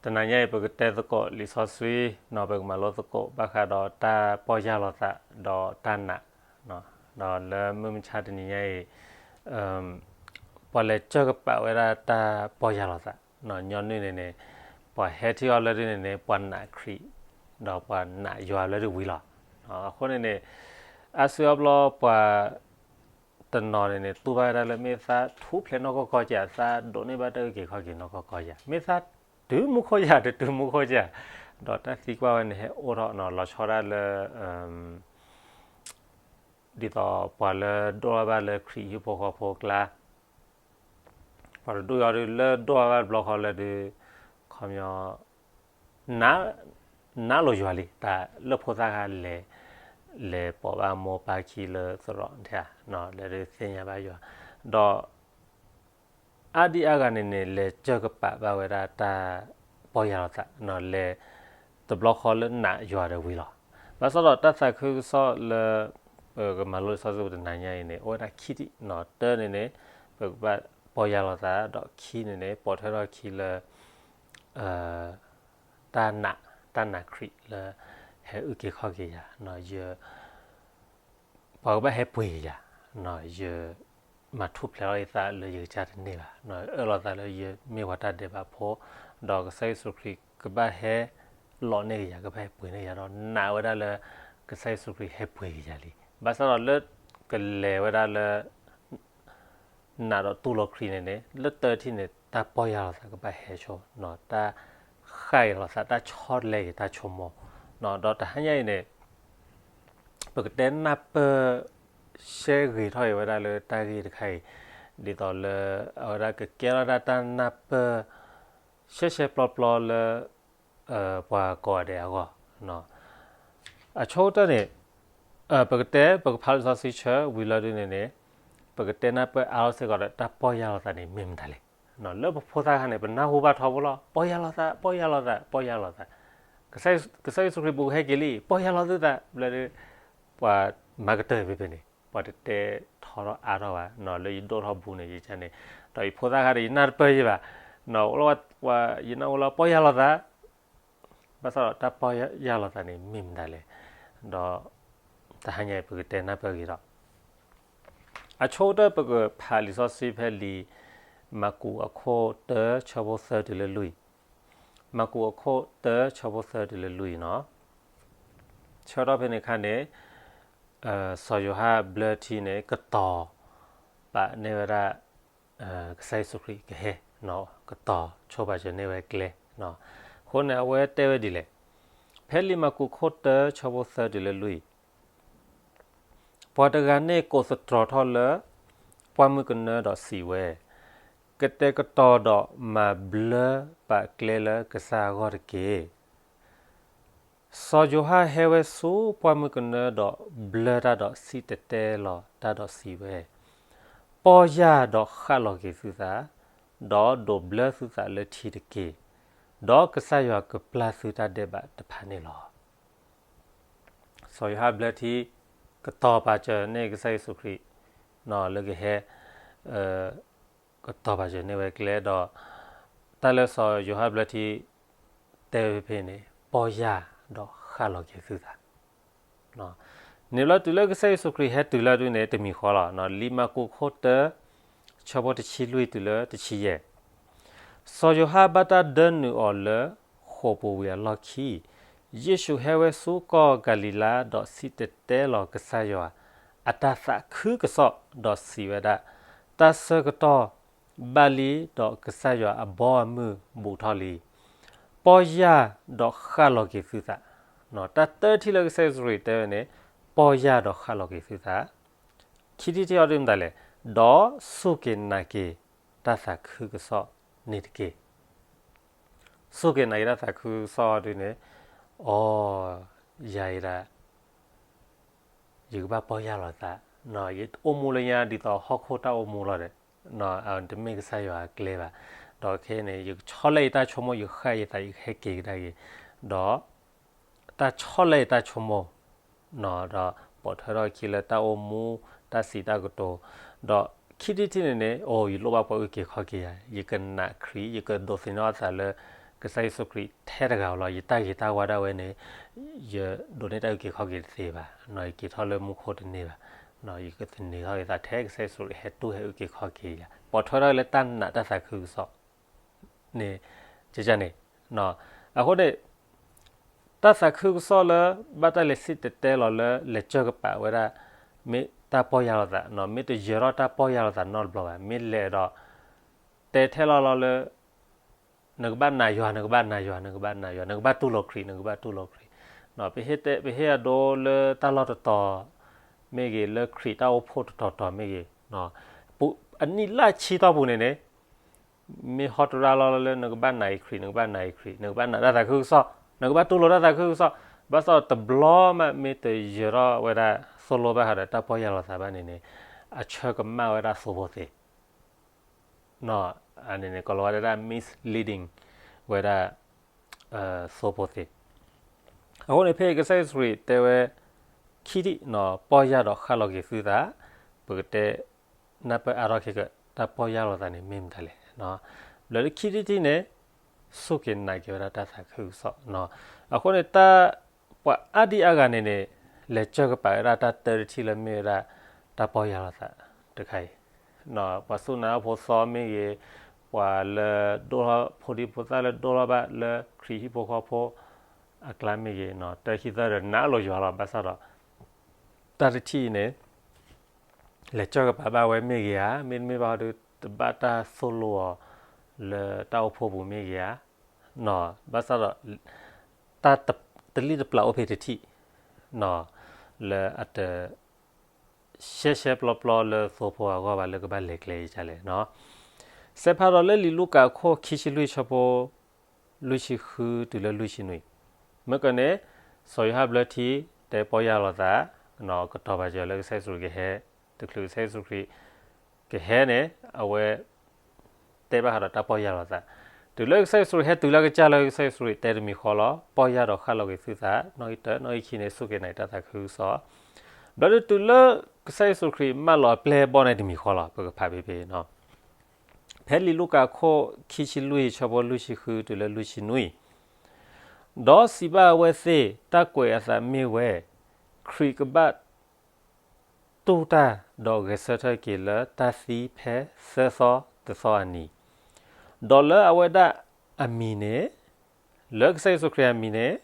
တနၤညါအံၤ ပကတဲသကိးလံာ်စီဆှံ, နီၢ် ပကမၤလိသကိးဘၣ်ဃးဒီးတၢ်ပီၢ်ယၢ်လီၤသး ဒီးတၢ်နာ်, နီၢ် ဒီးလၢမုၢ်မဆါတနံၤညါအံၤ ပှၤလဲၤစၢၢ်ကပာ်ဝဲဒၣ်တၢ်ပီၢ်ယၢ်လီၤသး, နီၢ် ညီနုၢ်န့ၣ်န့ၣ် ပှၤဟဲထံၣ်အီၤလၢဒုန့ၣ်န့ၣ် ပှၤနာ်ခရံာ် ဒီးပှၤနာ်ယွၤလၢဒုဝံၤလီၤ. အဃိန့ၣ်န့ၣ် အါစုအါဘျီပှၤတနီၤန့ၣ်န့ၣ် တူၢ်ဘၣ်ဝဲဒၣ်လၢမ့ၢ်သးထူၣ်ဖျဲးနီၢ်ကီၢ်ကီၢ်ဧါ, သးဒိးန့ၢ်ဘၣ်တၢ်အုၣ်က့ၤခီၣ်က့ၤနီၢ်ကီၢ်ကီၢ်ဧါ, မ့ၢ်သးတုၤမူခိၣ်ဧါ, တတုၤမူခိၣ်ဧါ, ဒီးတၢ်သံကွၢ်ဝဲန့ၣ်ဟဲအိၣ်ထီၣ် နီၢ် လီၤဆီဒၣ်လၢ ဒ်သိးပှၤလၢဒိၣ်ထီၣ်ဘၣ်လၢခရံာ်ဟံၣ်ဖိဃီဖိအကျါ, ပှၤတဒူၣ်အီၤဒုး လၢဒိၣ်ထီၣ်ဘၣ်တဘျီဃီလၢဒုး ခီပညီ နာ်လိာ်ယွၤလံ, တၢ်လၢဖိသၣ်ခါလဲၤ, လဲၤပိာ်ဘၣ်မိၢ်ပၢ်ခံလၢသရိာ်, နီၢ် လၢဒုးသ့ၣ်ညါဘၣ်ယွၤ, ဒီး အါဒံအါဂၤန့ၣ်န့ၣ် လဲၤစၢၢ်ကပာ်ဘၣ်ဝဲဒၣ်တၢ်ပီၢ်ယၢ်လီၤသး, နီၢ် လဲၤတဘျီဃီလၢနာ်ယွၤဒီးဝံၤလီၤ. ဘၣ်ဆၣ်ဒီးတၢ်သးခုကစီၣ်လၢ ပကမၤလိလံာ်စီဆှံတနၤညါအံၤန့ၣ် အိၣ်ဝဲဒၣ်ခံထံၣ်, နီၢ် တၢန့ၣ်န့ၣ် ပကဘၣ်ပီၢ်ယၢ်လီၤသး, ဒီးခံန့ၣ်န့ၣ် ပိာ်ထွဲထီၣ်ခံလၢ တၢ်နာ်, တၢ်နာ်ခရံာ်လၢ ဟဲအုၣ်က့ၤခီၣ်က့ၤယၤ, နီၢ် ယ ပှၤကဘၣ်ဟဲပှ့ၤက့ၤယၤ, နီၢ် ယမၤထူၣ်ဖျဲးလီၤယသးလၢယကစၢ်တန့ၢ်ဘၣ်, နီၢ် အၢၣ်လီၤသးလၢယမ့ၢ်ပှၤတၢ်ဒဲးဘးဖိ, ဒီးကစၢ်ယ့ၣ်ၡူးခရံာ်ကဘၣ်ဟဲလီၤန့ၢ်က့ၤယၤ, ကဘၣ်ဟဲပှ့ၤန့ၢ်ယၤ, ဒီးနာ်ဝဲဒၣ်လၢ ကစၢ်ယ့ၣ်ၡူးခရံာ်ဟဲပှ့ၤက့ၤယၤလံ. ဘၣ်ဆၣ်ဒီးလၢကလဲၤဝဲဒၣ်လၢ နာ်ဒီးတူၢ်လိာ်ခရံာ်န့ၣ်န့ၣ် လၢတၢထံၣ်န့ၣ် တၢ်ပီၢ်ယၢ်လီၤသးကဘၣ်ဟဲဆိ, နီၢ် တၢ်ဃၣ်က့ၤလီၤသး, တၢ်ဆီတလဲက့ၤတၢ်ဆိကမိၣ်, နီၢ် ဒီးတဟါညါအံၤန့ၣ် ပကတဲနၢ်ပၢၢ် ရှဲဂ့ၤထီၣ်အံၤဝဲဒၣ်လၢတၢ်ဂ့ၢ်တခါအံၤ, ဒ်သိးလၢ အဝဲဒၣ်ကကဲထီၣ်ဒၣ်တၢ်နၢ်ပၢၢ် ရှဲရှဲပျီပျီလၢ ပှၤကိးဂၤဒဲးအဂီၢ်, အဆိကတၢၢ်န့ၣ် ပကတဲ ပကဖးလံာ်စီဆှံဆၢဝံၤလီၤဒုန့ၣ်န့ၣ် ပကတဲနၢ်ပၢၢ်အါထီၣ်စ့ၢ်ကီးဒီး တၢ်ပီၢ်ယၢ်လီၤသးန့ၣ် မ့ၢ်မတၤလဲၣ်. လၢပဖိသၣ်ခါန့ၣ် ပနၢ်ဟူဘၣ်ထီဘိလီၤ, ပီၢ်ယၢ်လီၤသး, ပီၢ်ယၢ်လီၤသး, ပီၢ်ယၢ်လီၤသး, ကစၢ်ယ့ၣ်ၡူးခရံာ်ဘူးကဟဲက့ၤလံ, ပီၢ်ယၢ်လီၤသုသး, ဘျီဒု ပှၤမၤကတၢၢ်ဖဲဖဲန့ၣ် ပှၤတတဲထီထီၣ်အါထီၣ်ဘၣ်, နီၢ် လၢယဒိၣ်ထီၣ်ဘူးန့ၣ် ယကန့ၣ်, ဒီးယဖိသၣ်ခါဒီး ယနၢ်တပၢၢ်ယံၤဘၣ်, နီၢ် အိၣ်လၢ ယနၢ်ဟူလီၤ ပီၢ်ယၢ်လီၤသး, ဘၣ်ဆၣ်ဒီးတၢ်ပီၢ်ယၢ်လီၤသးန့ၣ် မ့ၢ်မတၤလဲၣ်, ဒီး တဟါညါအံၤ ပကတဲနၢ်ပၢၢ်ဂ့ၤဒီး အဆိကတၢၢ် ပကဖးလံာ်စီဆှံဖဲလံာ် မၢ်ကူးအခိၣ်တၢ ဆၢဖိသၢတုၤလၢလွံၢ်, မၢ်ကူးအခိၣ်တၢ ဆၢဖိသၢတုၤလၢလွံၢ်နီၢ်, ဆၢထီၣ်ဖဲန့ၣ်အခါန့ၣ် စီၤယိၤဟၣ်ဘျၢထံန့ၣ် ကတီၤပာ်န့ၢ်ဝဲဒၣ် ကစၢ်ယ့ၣ်ၡူးခရံာ်ကဟဲ, ကတီၤဆိပာ်စၢၤန့ၢ်ဝဲကျဲနီၢ်, အဃိန့ၣ် အဝဲတဲဝဲဒ်လဲၣ်, ဖဲလံာ်မၢ်ကူးခိၣ်တၢ ဆၢဖိသၢတုၤလၢလွံၢ် ပှၤတဂၤန့ၣ်ကိးသတြီၤထီၣ်လၢ ပှၢ်မုၢ်ကနၢဒီးစံးဝဲ, ကတဲာ်ကတီၤဒီးမၤဘျၢပာ်ကျဲလၢကစၢ်အဂီၢ်တက့ၢ်. စီၤယိၤဟၣ်ဟဲဝဲဆူပှၢ်မုၢ်ကနၢဒီးဘျၢတၢ်ဒီးစံၣ်တဲၤတဲလီၤတၢ်ဒီးစံးဝဲ, ပီၢ်ယၢ်ဒီးဃၣ်လီၤက့ၤသုသး, ဒီးဒိးဘျၢသုသးလၢထံတက့ၢ်. ဒီးကစၢ်ယွၤကပျၢ်သုတၢ်ဒဲးဘးတဖၣ်န့ၣ်လီၤ. စီၤယိၤဟၣ်ဘျၢထံ ကတီၤပာ်စၢၤန့ၢ်ကစၢ်ယ့ၣ်ၡူးခရံာ် လၢကဟဲ ကတီၤပာ်စၢၤန့ၢ်ဝဲကျဲဒီး တၢ်လၢစီၤယိၤဟၣ်ဘျၢထံ တဲဝဲဖဲဖဲန့ၣ် ပီၢ်ယၢ်ဒီးဃၣ်လီၤက့ၤသုသး န့ၣ်ဘျီတုၤလၢကစၢ်ယ့ၣ်ၡူးခရံာ်ဟဲတုၤလၢဒုန့ၣ် တမံၤဃီလီၤ. လံာ်မၢ်ကူးခိၣ်တၢ ဆၢဖိတဆံလွံၢ်တုၤလၢတဆံယဲၢ် စီၤယိၤဟၣ်ဘၣ်တၢ်ဒၢနုာ်အီၤလၢဃိာ်ပူၤဝံၤအလီၢ်ခံ, ယ့ၣ်ၡူးဟဲဝဲဆူကီၢ်ကၤလံၤလါ ဒီးစံၣ်တဲၤတဲလီၤကစၢ်ယွၤအတၢ်သးခုကစီၣ်, ဒီးစံးဝဲဒၣ်, တၢ်ဆၢကတီၢ်ဘၣ်လံ, ဒီးကစၢ်ယွၤအဘီအမုၢ်ဘူးထီၣ်လံ. ပီၢ်ယၢ်ဒီးဃၣ်လီၤက့ၤသုသး. တၢ်တၢထံၣ်လၢကစၢ်ယ့ၣ်ၡူးခရံာ်တဲဝဲန့ၣ် ပီၢ်ယၢ်ဒီးဃၣ်လီၤက့ၤသုသး. ခံထံၣ်တထံၣ်အီၤဒုမတၤလဲၣ်, ဒီးစူၢ်က့ၤနာ်က့ၤတၢ်သးခုကစီၣ်န့ၣ်တက့ၢ်. စူၢ်က့ၤနာ်က့ၤတၢ်သးခုကစီၣ်အီၤဒုန့ၣ်, အိ, ယၤအံၤဒၣ် ယကဘၣ်ပီၢ်ယၢ်လီၤသး, ယအိၣ်မူလၢညါဒ်သိးဟီၣ်ခိၣ်တၢ်အိၣ်မူလီၤဒီး, တမ့ၢ်ကစၢ်ယွၤအကျဲဘၣ်. ဒီးခဲအံၤန့ၣ် ယကဆီလဲအံၤတၢ်ဆိကမိၣ် ယဃၣ်ယသး ယကဟဲက့ၤကဒါက့ၤ, ဒီး တၢ်ဆီလဲအံၤတၢ်ဆိကမိၣ် ဒီးပိာ်ထွဲထီၣ်ခံလၢတၢ်အိၣ်မူ တၢ်စံးတၢ်ကတိၤ, ဒီးခံထံၣ်တထံၣ်န့ၣ်န့ၣ် အိ, ယလိၣ်ဘၣ်ပှၤအုၣ်က့ၤခီၣ်က့ၤယၤ, ယကနာ်ခရံာ်, ယကဒိးသန့ၤအသးလၢ ကစၢ်ယ့ၣ်ၡူးခရံာ်ထဲတဂၤဧိၤလီၤ. ယတၢ်ဂ့ၤတၢ်ဝါဒၣ်ဝဲန့ၣ် ယဒိးန့ၢ်တၢ်အုၣ်က့ၤခီၣ်က့ၤတသ့ဘၣ်, ယက့ၤထီၣ်လၢမူခိၣ်တန့ၢ်ဘၣ်, ယကသန့ၤထီၣ်က့ၤသးထဲကစၢ်ယ့ၣ်ၡူးခရံာ်ဟဲတူၢ်ဟဲအုၣ်က့ၤခီၣ်က့ၤယၤ, ပိာ်ထွဲထီၣ်လၢတၢ်နာ်တၢ်သးခုကစီၣ် န့ၣ် ကန့ၣ်, အဃိန့ၣ် တၢ်သးခုကစီၣ်လၢ ဘၣ်တၢ်လဲၤစံၣ်တဲၤတဲလီၤလၢ လဲၤကၢၢ်ကပၤဝဲဒၣ် မ့ၢ်တၢ်ပီၢ်ယၢ်လီၤသး, မ့ၢ်တယၢၤထီၣ်တၢ်ပီၢ်ယၢ်လီၤသးနီတဘျီဘၣ်, မ့ၢ်လဲၤဒီး တဲထဲလီၤလီၤလၢ နကဘၣ်နာ်ယွၤ, နကဘၣ်နာ်ယွၤ, နကဘၣ်နာ်ယွၤ, နကဘၣ်တူၢ်လိာ်ခရံာ်, နကဘၣ်တူၢ်လိာ်ခရံာ်, ပဟ့ၣ်အဒိလၢတၢ်လီၢ်တတီၤ မ့ၢ်ဂ့ၤ, လၢခရံာ်တၢ်အိၣ်ဖှိၣ်တတီၤတီၤမ့ၢ်ဂ့ၤ, အနံၣ်လၢဆံတီၢ်ပူၤန့ၣ်န့ၣ် မ့ၢ်ဟီတရၣ်လီၤလၢ နကဘၣ်နာ်အံၤခရံာ်, နကဘၣ်နာ်အံၤခရံာ်, နကဘၣ်နာ်တၢ်သးခုကစီၣ်, နကဘၣ်တူၢ်လိာ်တၢ်သးခုကစီၣ်, ဘၣ်ဆၣ်တဘျီမး မ့ၢ်တယၢၤထီၣ်ဝဲဒၣ်သိၣ်လိဘၣ်ဃးဒီးတၢ်ပီၢ်ယၢ်လီၤသးဘၣ်န့ၣ်န့ၣ် အဆၢကမၣ်ဝဲဒၣ်သိဖိသ့ န့ၣ်န့ၣ် ကိးလီၤဝဲဒၣ် misleading ဝဲဒၣ် သိဖိသ့. အဃိန့ၣ် ဖဲကစၢ်ယ့ၣ်ၡူးခရံာ်တဲဝဲ ခံထံၣ် ပီၢ်ယၢ်ဒီးဃၣ်လီၤက့ၤသုသး, ပကတဲ နၢ်ပၢၢ်အါထီၣ်ခဲကတၢၢ် တၢ်ပီၢ်ယၢ်လီၤသးန့ၣ်မ့ၢ်မတၤလဲၣ်. ဘျီဒုးခံထံၣ်တထံၣ်န့ၣ် စူၢ်က့ၤနာ်က့ၤဝဲဒၣ်တၢ်သးခုကစီၣ်. အဃိန့ၣ် တၢ် ပှၤအါဒံအါဂၤန့ၣ်န့ၣ် လဲၤကၢၢ်ကပၤဝဲဒၣ်တၢ်တၢတထံၣ်လၢမ့ၢ်ဝဲဒၣ် တၢ်ပီၢ်ယၢ်လီၤသးတခါအံၤ, ပှၤစူၢ်နာ်အဖိသီမ့ၢ်ဂ့ၤ, ပှၤလၢဒိၣ်ထီၣ် ဖိဒံဖိသၣ်လၢဒိၣ်ထီၣ်ဘၣ်လၢခရံာ်ဟံၣ်ဖိဃီဖိအကျါမ့ၢ်ဂ့ၤ, တၢ်ခံသၢဒီးနာ်လိာ်ယွၤလီၤ. ဘၣ်ဆၣ်ဒီး တၢ်တထံၣ်အံၤန့ၣ် လဲၤကၢၢ်ကပၤဘၣ်ဝဲမ့ၢ်ဂ့ၤဧါ, မ့တမ့ၢ်ဘၣ်ဒီး တဘၣ်တၢ်သိၣ်လိအီၤလၢတၢ်အိၣ်ဖှိၣ်ပူၤမ့ၢ်ဂ့ၤဧါ, ဘၣ်ဆၣ်ဒီး တၢ်တလံၣ်တပျၢ်အိၣ်ဖဲတထံၣ် လၢအတ ရှဲရှဲပျီပျီလၢသိဖိအဂီၢ်ဘၣ်လၢကဘၣ်လဲၤကျဲယကလဲၣ်. စဲးဖးဒီးလၢလံာ်လူၤကၣ်အခိၣ်ခံဆံလွံၢ်ဆၢဖိ လွံၢ်ဆံဃုတုၤလၢလွံၢ်ဆံနွံ, မ့ၢ်ကန့ၣ် စီၤယိၤဟၣ်ဘျၢထံ တဲပီၢ်ယၢ်လီၤသး, ကတီၤပာ်စၢၤလၢကစၢ်ယ့ၣ်ၡူးခရံာ်ကဟဲ, တချုးကစၢ်ယ့ၣ်ၡူးခရံာ် ကဟဲန့ၣ် အဝဲ တဲဘၣ်ဃးဒီးတၢ်ပီၢ်ယၢ်လီၤသး, တုၤလၢကစၢ်ယ့ၣ်ၡူးခရံာ်ဟဲတုၤလၢကစၢ်လၢကစၢ်ယ့ၣ်ၡူးခရံာ်တဲတမံၤဃီလီၤ, ပီၢ်ယၢ်ဒီးဃၣ်လီၤက့ၤသုသး, နီၣ်ဂံၢ်တၢ, နီၣ်ဂံၢ်ခံန့ၣ် စူၢ်က့ၤနာ်တၢ်သးခုကစီၣ်, ဘျီဒုးတုၤလၢကစၢ်ယ့ၣ်ၡူးခရံာ်မၢလီၤအပျဲၢ်အဘီၣ်န့ၣ်တမံၤဃီလီၤ, ပကဖးဖဲဖဲ ဖဲလံာ်လူၤကၣ်အခိၣ်ခံဆံလွံၢ်ဆၢဖိလွံၢ်ဆံဃုတုၤလၢလွံၢ်ဆံနွံ, ဒီးစံးဘၣ်အဝဲသ့ၣ်, တၢ်ကွဲးအသးမ့ၢ်ဝဲ, ခရံာ်ကဘၣ်တူၢ်တၢ် ဒီးဂဲၤဆၢထၢၣ်က့ၤလၢတၢ်သံဖဲသၢသီတသီအနံၤ, ဒီးလၢအဝဲဒၣ်အမံၤန့ၣ်, လၢကစၢ်ယ့ၣ်ၡူးခရံာ်အမံၤန့ၣ်,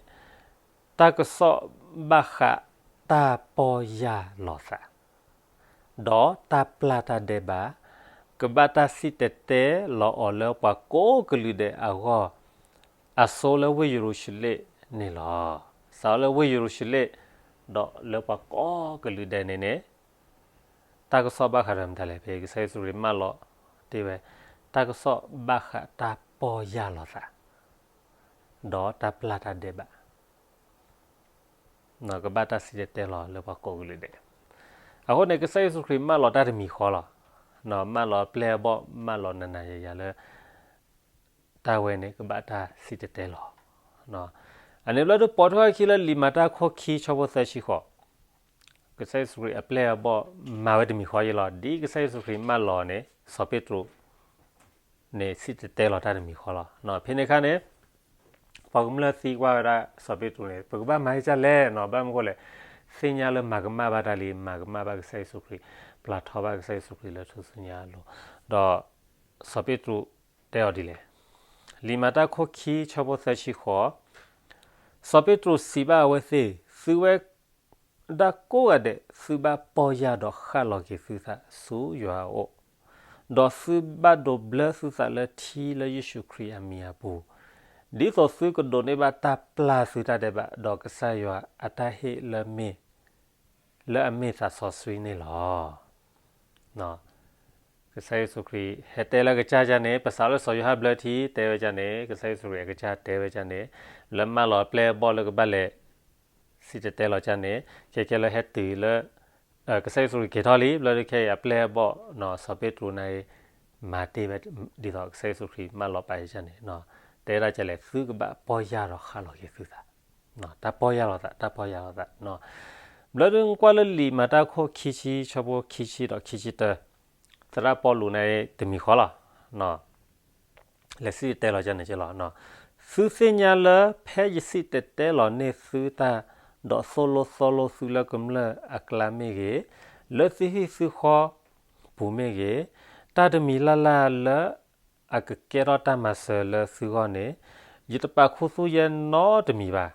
တၢ်ကစီၣ်ဘၣ်ဃးတၢ်ပီၢ်ယၢ်လီၤသး ဒီးတၢ်ပျၢ်တၢ်ဒဲးဘး, ကဘၣ်တၢ်စံၣ်တဲၤတဲလီၤအီၤလၢပှၤကိးကလုာ်ဒဲးအဂီၢ်, အစိလၢဝ့ၢ်ယရူၤၡလ့ၣ်န့ၣ်လီၤ. စးလၢဝ့ၢ်ယရူၤၡလ့ၣ်, ဒီးလၢပှၤကိးကလုာ်ဒဲးန့ၣ်န့ၣ်, တၢ်ကစီၣ်ဘၣ်ဃးဒီးမတၤလဲၣ်, ဖဲကစၢ်ယ့ၣ်ၡူးခရံာ်မၢလီၤတ့ၢ်ဝဲ, တၢ်ကစီၣ်ဘၣ်ဃးတၢ်ပီၢ်ယၢ်လီၤသး, ဒီးတၢ်ပျၢ်တၢ်ဒဲးဘး ကဘၣ်တၢ်စံၣ်တဲၤတဲလီၤလၢပှၤကိးကလုာ်ဒဲး. အဃိန့ၣ် ကစၢ်ယ့ၣ်ၡူးခရံာ်မၢလီၤတၢ်တမံၤဃီလီၤ. မၢလီၤပျဲၢ်အဘီၣ် မၢလီၤနးနးယၤယၤလၢ တၢ်ဝဲန့ၣ် ကဘၣ်တၢ်စံၣ်တဲၤတဲလီၤ. အန့ၣ်ဘျီဒုးပိာ်ထွဲအခံလၢလံာ်မၤတၢ်အခိၣ်ခံဆၢဖိသၢဆံဃိး, ကစၢ်ယ့ၣ်ၡူးခရံာ်အပျဲၢ်အဘီၣ်မၤဝဲတမံၤဃီယဲလီၤ. ဒ်ကစၢ်ယ့ၣ်ၡူးခရံာ်မၢလီၤန့ၣ် စီၤပ့းတရူး န့ၣ် စံၣ်တဲၤတဲလီၤတၢ်တမံၤဃီလီၤ. ဖဲန့ၣ်အခါန့ၣ် ပှၤကမျၢၢ်သံကွၢ်ဝဲဒၣ်စီၤပ့းတရူးန့ၣ် ပကဘၣ်မၤဒ်လဲၣ်နီၤ, ဘၣ်မနုၤအဃိလဲၣ်, သ့ၣ်ညါလၢမၤကမၣ်ဘၣ်တၢ်လံ, မၤကမၣ်ဘၣ်ကစၢ်ယ့ၣ်ၡူးခရံာ်, ပျၢ်ထီဘၣ်ကစၢ်ယ့ၣ်ၡူးခရံာ်လၢထူၣ်စုညါအလိၤ, ဒီးစီၤပ့းတရူးတဲအီၤဒ်လဲၣ်. လံာ်မၤတၢ်အခိၣ်ခံဆၢဖိသၢဆံဃိး, စီၤပ့းတရူးစံးဘၣ်အဝဲသ့ၣ်, သုဝဲ ဒၣ်ကိးဂၤဒဲး သုဘၣ်ပီၢ်ယၢ်ဒီးဃၣ်လီၤက့ၤသုသးဆူယွၤအအိၣ်, ဒီးသုဘၣ်ဒိးဘျၢသုသးလၢထံလၢယ့ၣ်ၡူးခရံာ်အမံၤအပူၤ, ဒ်သိးသုကဒိးန့ၢ်ဘၣ်တၢ်ပျၢ်သုတၢ်ဒဲးဘး, ဒီးကစၢ်ယွၤအတၢ်ဟ့ၣ်လၢအမ့ၢ်သးစီဆှံန့ၣ်လီၤ. ကစၢ်ယ့ၣ်ၡူးခရံာ်ဟဲတဲလၢအကစၢ်န့ၣ်, ပစးလၢစီၤယိၤဟၣ်ဘျၢထံတဲဝဲန့ၣ်, ကစၢ်ယ့ၣ်ၡူးခရံာ်အကစၢ်တဲဝဲန့ၣ်, လၢမၢလီၤအပျဲၢ်အဘီၣ်လၢကဘၣ်လဲၤ စံၣ်တဲၤတဲလီၤန့ၣ်, ခဲကဲလၢဟဲတုၤလၢ ကစၢ်ယ့ၣ်ၡူးခရံာ်က့ၤထီၣ်လံ, ဘျီဒုးခဲအံၤအပျဲၢ်အဘီၣ် စီၤပ့းတရူးန့ၣ် မၤတ့ၢ်ဝဲဒ်သိးကစၢ်ယ့ၣ်ၡူးခရံာ်မၢလီၤပာ်ယဲန့ၣ်, တဲဝဲဒၣ်လဲၣ်, သုကဘၣ်ပီၢ်ယၢ်ဒီးဃၣ်လီၤက့ၤသုသး, တၢ်ပီၢ်ယၢ်လီၤသး, တၢ်ပီၢ်ယၢ်လီၤသး. ဘျီဒုးကွၢ်လၢလံာ်မၤတၢ်အခိၣ်ခံဆံဆၢဖိခံဆံဒီးခံဆံတၢ, သရၣ်ပီလူးန့ၣ်တမံၤဃီလီၤ လဲၤစံၣ်တဲၤတဲလီၤန့ၣ်လီၤ. သုသ့ၣ်ညါလၢဖဲယစံၣ်တဲၤတဲလီၤန့ၢ်သုတၢ်, ဒီးသိၣ်လိသီလိသုလၢကမျၢၢ်အကျါမ့ၢ်ဂ့ၤ, လၢသုဟံၣ်သုဃီပူၤမ့ၢ်ဂ့ၤ, တၢ်တမံၤလၢ်လၢ်လၢအကကဲထီၣ်တၢ်မၤစၢၤလၢသုဂီၢ်န့ၣ်, ယတပာ်ခူသူၣ်ယဲနီတမံၤဘၣ်.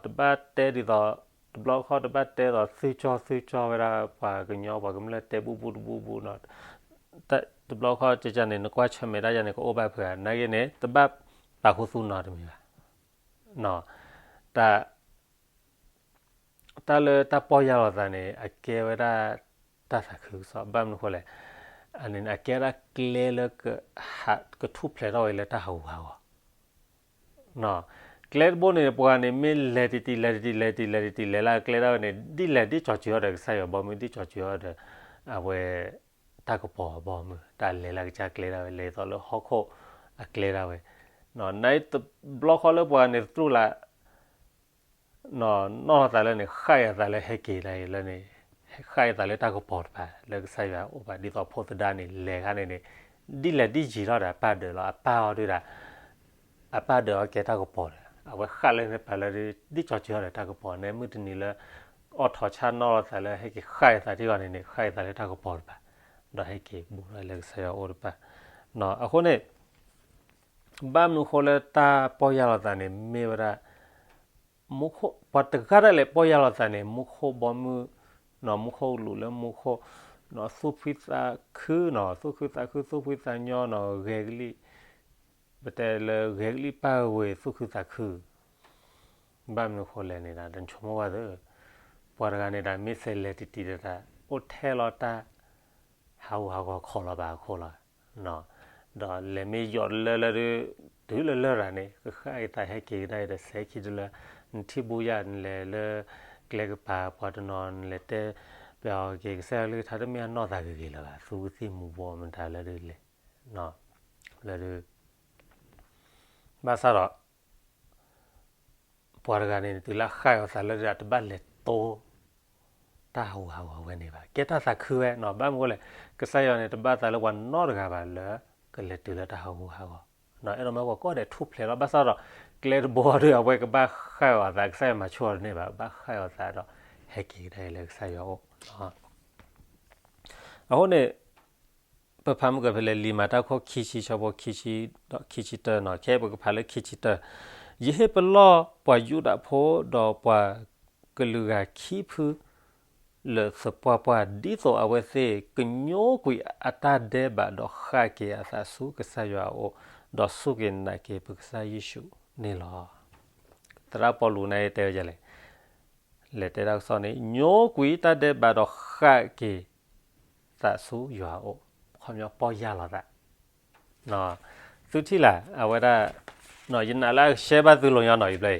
တဘၣ်တဲဒ်သိး, တဘျီဃီတဘၣ်တဲဒီးသုကၠီသုကၠီဝဲဒၣ်ပှၤကညီပှၤကမျၢၢ်တဲဘူၣ်ဘူၣ်တဘူၣ်ဘူၣ်နီၤ တဘျီဃီကကန့ၣ် နကွၢ်ဆၢၣ်မဲာ်တၢ်ယၤန့ၣ် ကအိၣ်ဘၣ်ဖုးဧါ, နာ်က့န့ၣ် တဘၣ်ပာ်ခူသူၣ်နီတမံၤဘၣ်. တၢ်လၢတၢ်ပီၢ်ယၢ်လီၤသးန့ၣ် အကဲဝဲဒၣ်တၢ်သးခုကစီၣ် ဘၣ်မနုၤဃိလဲၣ်, အန့ၣ်အကဲဝဲဒၣ်ကျဲလၢ ကထူၣ်ဖျဲးထီၣ်ဝဲလၢတၢ်ဟးဂူာ်ဟးဂီၤ ကျဲတဘိန့ၣ် ပှၤန့ၣ်မ့ၢ်လဲၤတံၢ်တံၢ် လဲၤတံၢ်တံၢ် လဲၤတံၢ်တံၢ် လဲၤတံၢ်တံၢ် လဲၤလၢအကျဲဒၣ်ဝဲန့ၣ် ဒ်လဲၣ်ဒ်ကၠီၤစၢၤအီၤဒီး ကစၢ်ယွၤဘီမုၢ် ဒ်ကၠီၤစၢၤအီၤဒီး အဝဲ တၢ်ကပီၤဘီမုၢ် တၢ်လဲၤလၢအကစၢ်ကျဲဒၣ်ဝဲ လဲၤသိးလၢဟီၣ်ခိၣ်အကျဲဒၣ်ဝဲ နတဘျီဃီလၢပှၤန့ၣ်သတူၢ်လၢ နီၢ်သးလၢန့ၣ် ဃၣ်အသးလၢဟဲက့ၤဒၣ်အံၤလၢန့ၣ်, ဃၣ်အသးလၢတၢ်ကပီၤတဖၣ် လၢကစၢ်ယွၤအိၣ်ဘၣ် ဒ်သိးဖိသဒါန့ၣ် လဲၤခါန့ၣ်န့ၣ် ဒ်လဲၣ်ဒ်ယံၤထီၣ်ဒီး အပၢ်ဒၢးလီၤ အပၢ်အီၤဒုးဒၣ် အပၢ်ဒၢးအီၤကဲတၢ်ကပီၤဒီး အဝဲဃၣ်လၢန့ၣ်ပာ်လၢ ဒ်ကၠီၤစၢၤအီၤဒီးတၢ်ကပီၤ န့ၣ်မုၢ်တနံၤလၢ အိၣ်ထီၣ်ဆၣ်နီၢ်လီၤသးလၢ ဟဲက့ၤဃၣ်အသးထံဂီၤန့ၣ်န့ၣ် ဃၣ်အသးလၢတၢ်ကပီၤတဖၣ် ဒီးဟဲက့ၤဘူးထီၣ်လၢကစၢ်ယွၤအိၣ်တဖၣ် အဃိန့ၣ် ဘၣ်မနုၤဃိလၢတၢ်ပီၢ်ယၢ်လီၤသးန့ၣ် မ့ၢ်ဝဲဒၣ် မူခိၣ် ပှၤတဂၤဒၣ်လဲာ်ပီၢ်ယၢ်လီၤသးန့ၣ် မူခိၣ်ဘီမုၢ် နီၢ်မူခိၣ်ကလူးလၢမူခိၣ် နီၢ်သူၣ်ဖှံသးခု နီၢ်သူၣ်ခုသးခု သူၣ်ဖှံသးညီ နီၢ်ဂဲၤကလံၣ် ပတဲလၢဂဲၤကလံၣ်ပၢ်ဝ့ၤသူၣ်ခုသးခု ဘၣ်မနုၤဃိလဲၣ်န့ၣ်ဒီး နဆိကမိၣ်ဝဲသ့ၣ် ပှၤတဂၤန့ၣ်ဒီး မ့ၢ်စဲးလဲၤတံၢ်တံၢ်ဒီးတၢ် အိၣ်ထဲလီၤတၢ် ဟးဂူာ်ဟးဂီၤခိးလီၤဘၣ်အခိၣ်လီၤ. ဒီးလဲၤမ့ၢ်ယီၤတလၢလၢဒုး တုၤလၢလၢၢ်ရၤန့ၣ် ကဃၣ်အသးဟဲက့ၤကဒါအံၤဒီး စဲးခံတလၢ နထံၣ်ဘူယၢ် နလဲၤလၢကျဲကပၤ ပှၤတနီၤ နလဲၤတဲ ပှၤအီၤက့ၤ ကစၢ်ယွၤကလုၢ်ကထါတမ့ၢ်အနီၢ်သးဂ့ၤဂ့ၤလၢၤဘၣ် သူကသ့ၣ်မူၤဘှီးမတၤလၢဒုးလဲၤ လၢဒုး ဘၣ်ဆၣ်ဒီး ပှၤတဂၤန့ၣ် တုၤလၢဃၣ်အသးလၢဒုးတဘၣ်လဲၤတိ တၢ်ဟးဂူာ်ဟးဂီၤဝဲန့ၣ်ဘၣ် ကဲတၢ်သးခုဝဲနီၤ ဘၣ်မနုၤလဲၣ် ကစၢ်ယွၤန့ၣ် တဘၣ်သးလၢပှၤနီတဂၤဘၣ်လၢ ကလဲၤတုၤလၢတၢ်ဟးဂူာ်ဟးဂီၤ အဲၣ်ဒိးမ့ၢ်ပှၤကိးဂၤဒဲးထူၣ်ဖျဲးလီၤ ဘၣ်ဆၣ်ဒီး ကျဲတဘိအီၤဒုး အဝဲကဘၣ်ဃၣ်အသး ကစၢ်ယွၤမၤဆူၣ်အီၤတန့ၢ်ဘၣ် ဘၣ်ဃၣ်အသးဒီး ဟဲက့ၤကဒါအံၤလၢကစၢ်ယွၤအိၣ် အဃိန့ၣ် ပဖးမုၢ်ကဖဲလဲၣ် လံာ်မၤတၢ်ခိၣ်ခံဆံ ဆၢဖိခံဆံ ဒီးခံဆံတၢနီၤ ခဲအံၤပကဖးလၢခံဆံတၢ, ယဟ့ၣ်ပလီၢ်ပှၤယူဒၤဖိ ဒီးပှၤကလုာ်ဂၤခံဖု လၢာ်သပှၢ်ပှၢ် ဒ်သိးအဝဲသ့ၣ်ကညိကွံာ်အတၢ်ဒဲးဘး ဒီးဃၣ်က့ၤအသးဆူကစၢ်ယွၤအအိၣ်, ဒီးစူၢ်က့ၤနာ်က့ၤပကစၢ်ယ့ၣ်ၡူးန့ၣ်လီၤ. သရၣ်ပီလူးန့ၣ်တဲဝဲဒ်လဲၣ်, လဲၤတဲတၢ်ကစီၣ်န့ၣ် ညိကွံာ်တၢ်ဒဲးဘး ဒီးဃၣ်က့ၤသးဆူယွၤအအိၣ်, ခီပညီပီၢ်ယၢ်လီၤသး သုထံၣ်လၢ အဝဲဒၣ် ယနာ်လၢအကရှဲဘၣ်သုလိၤညီနီၤ ယပျဲ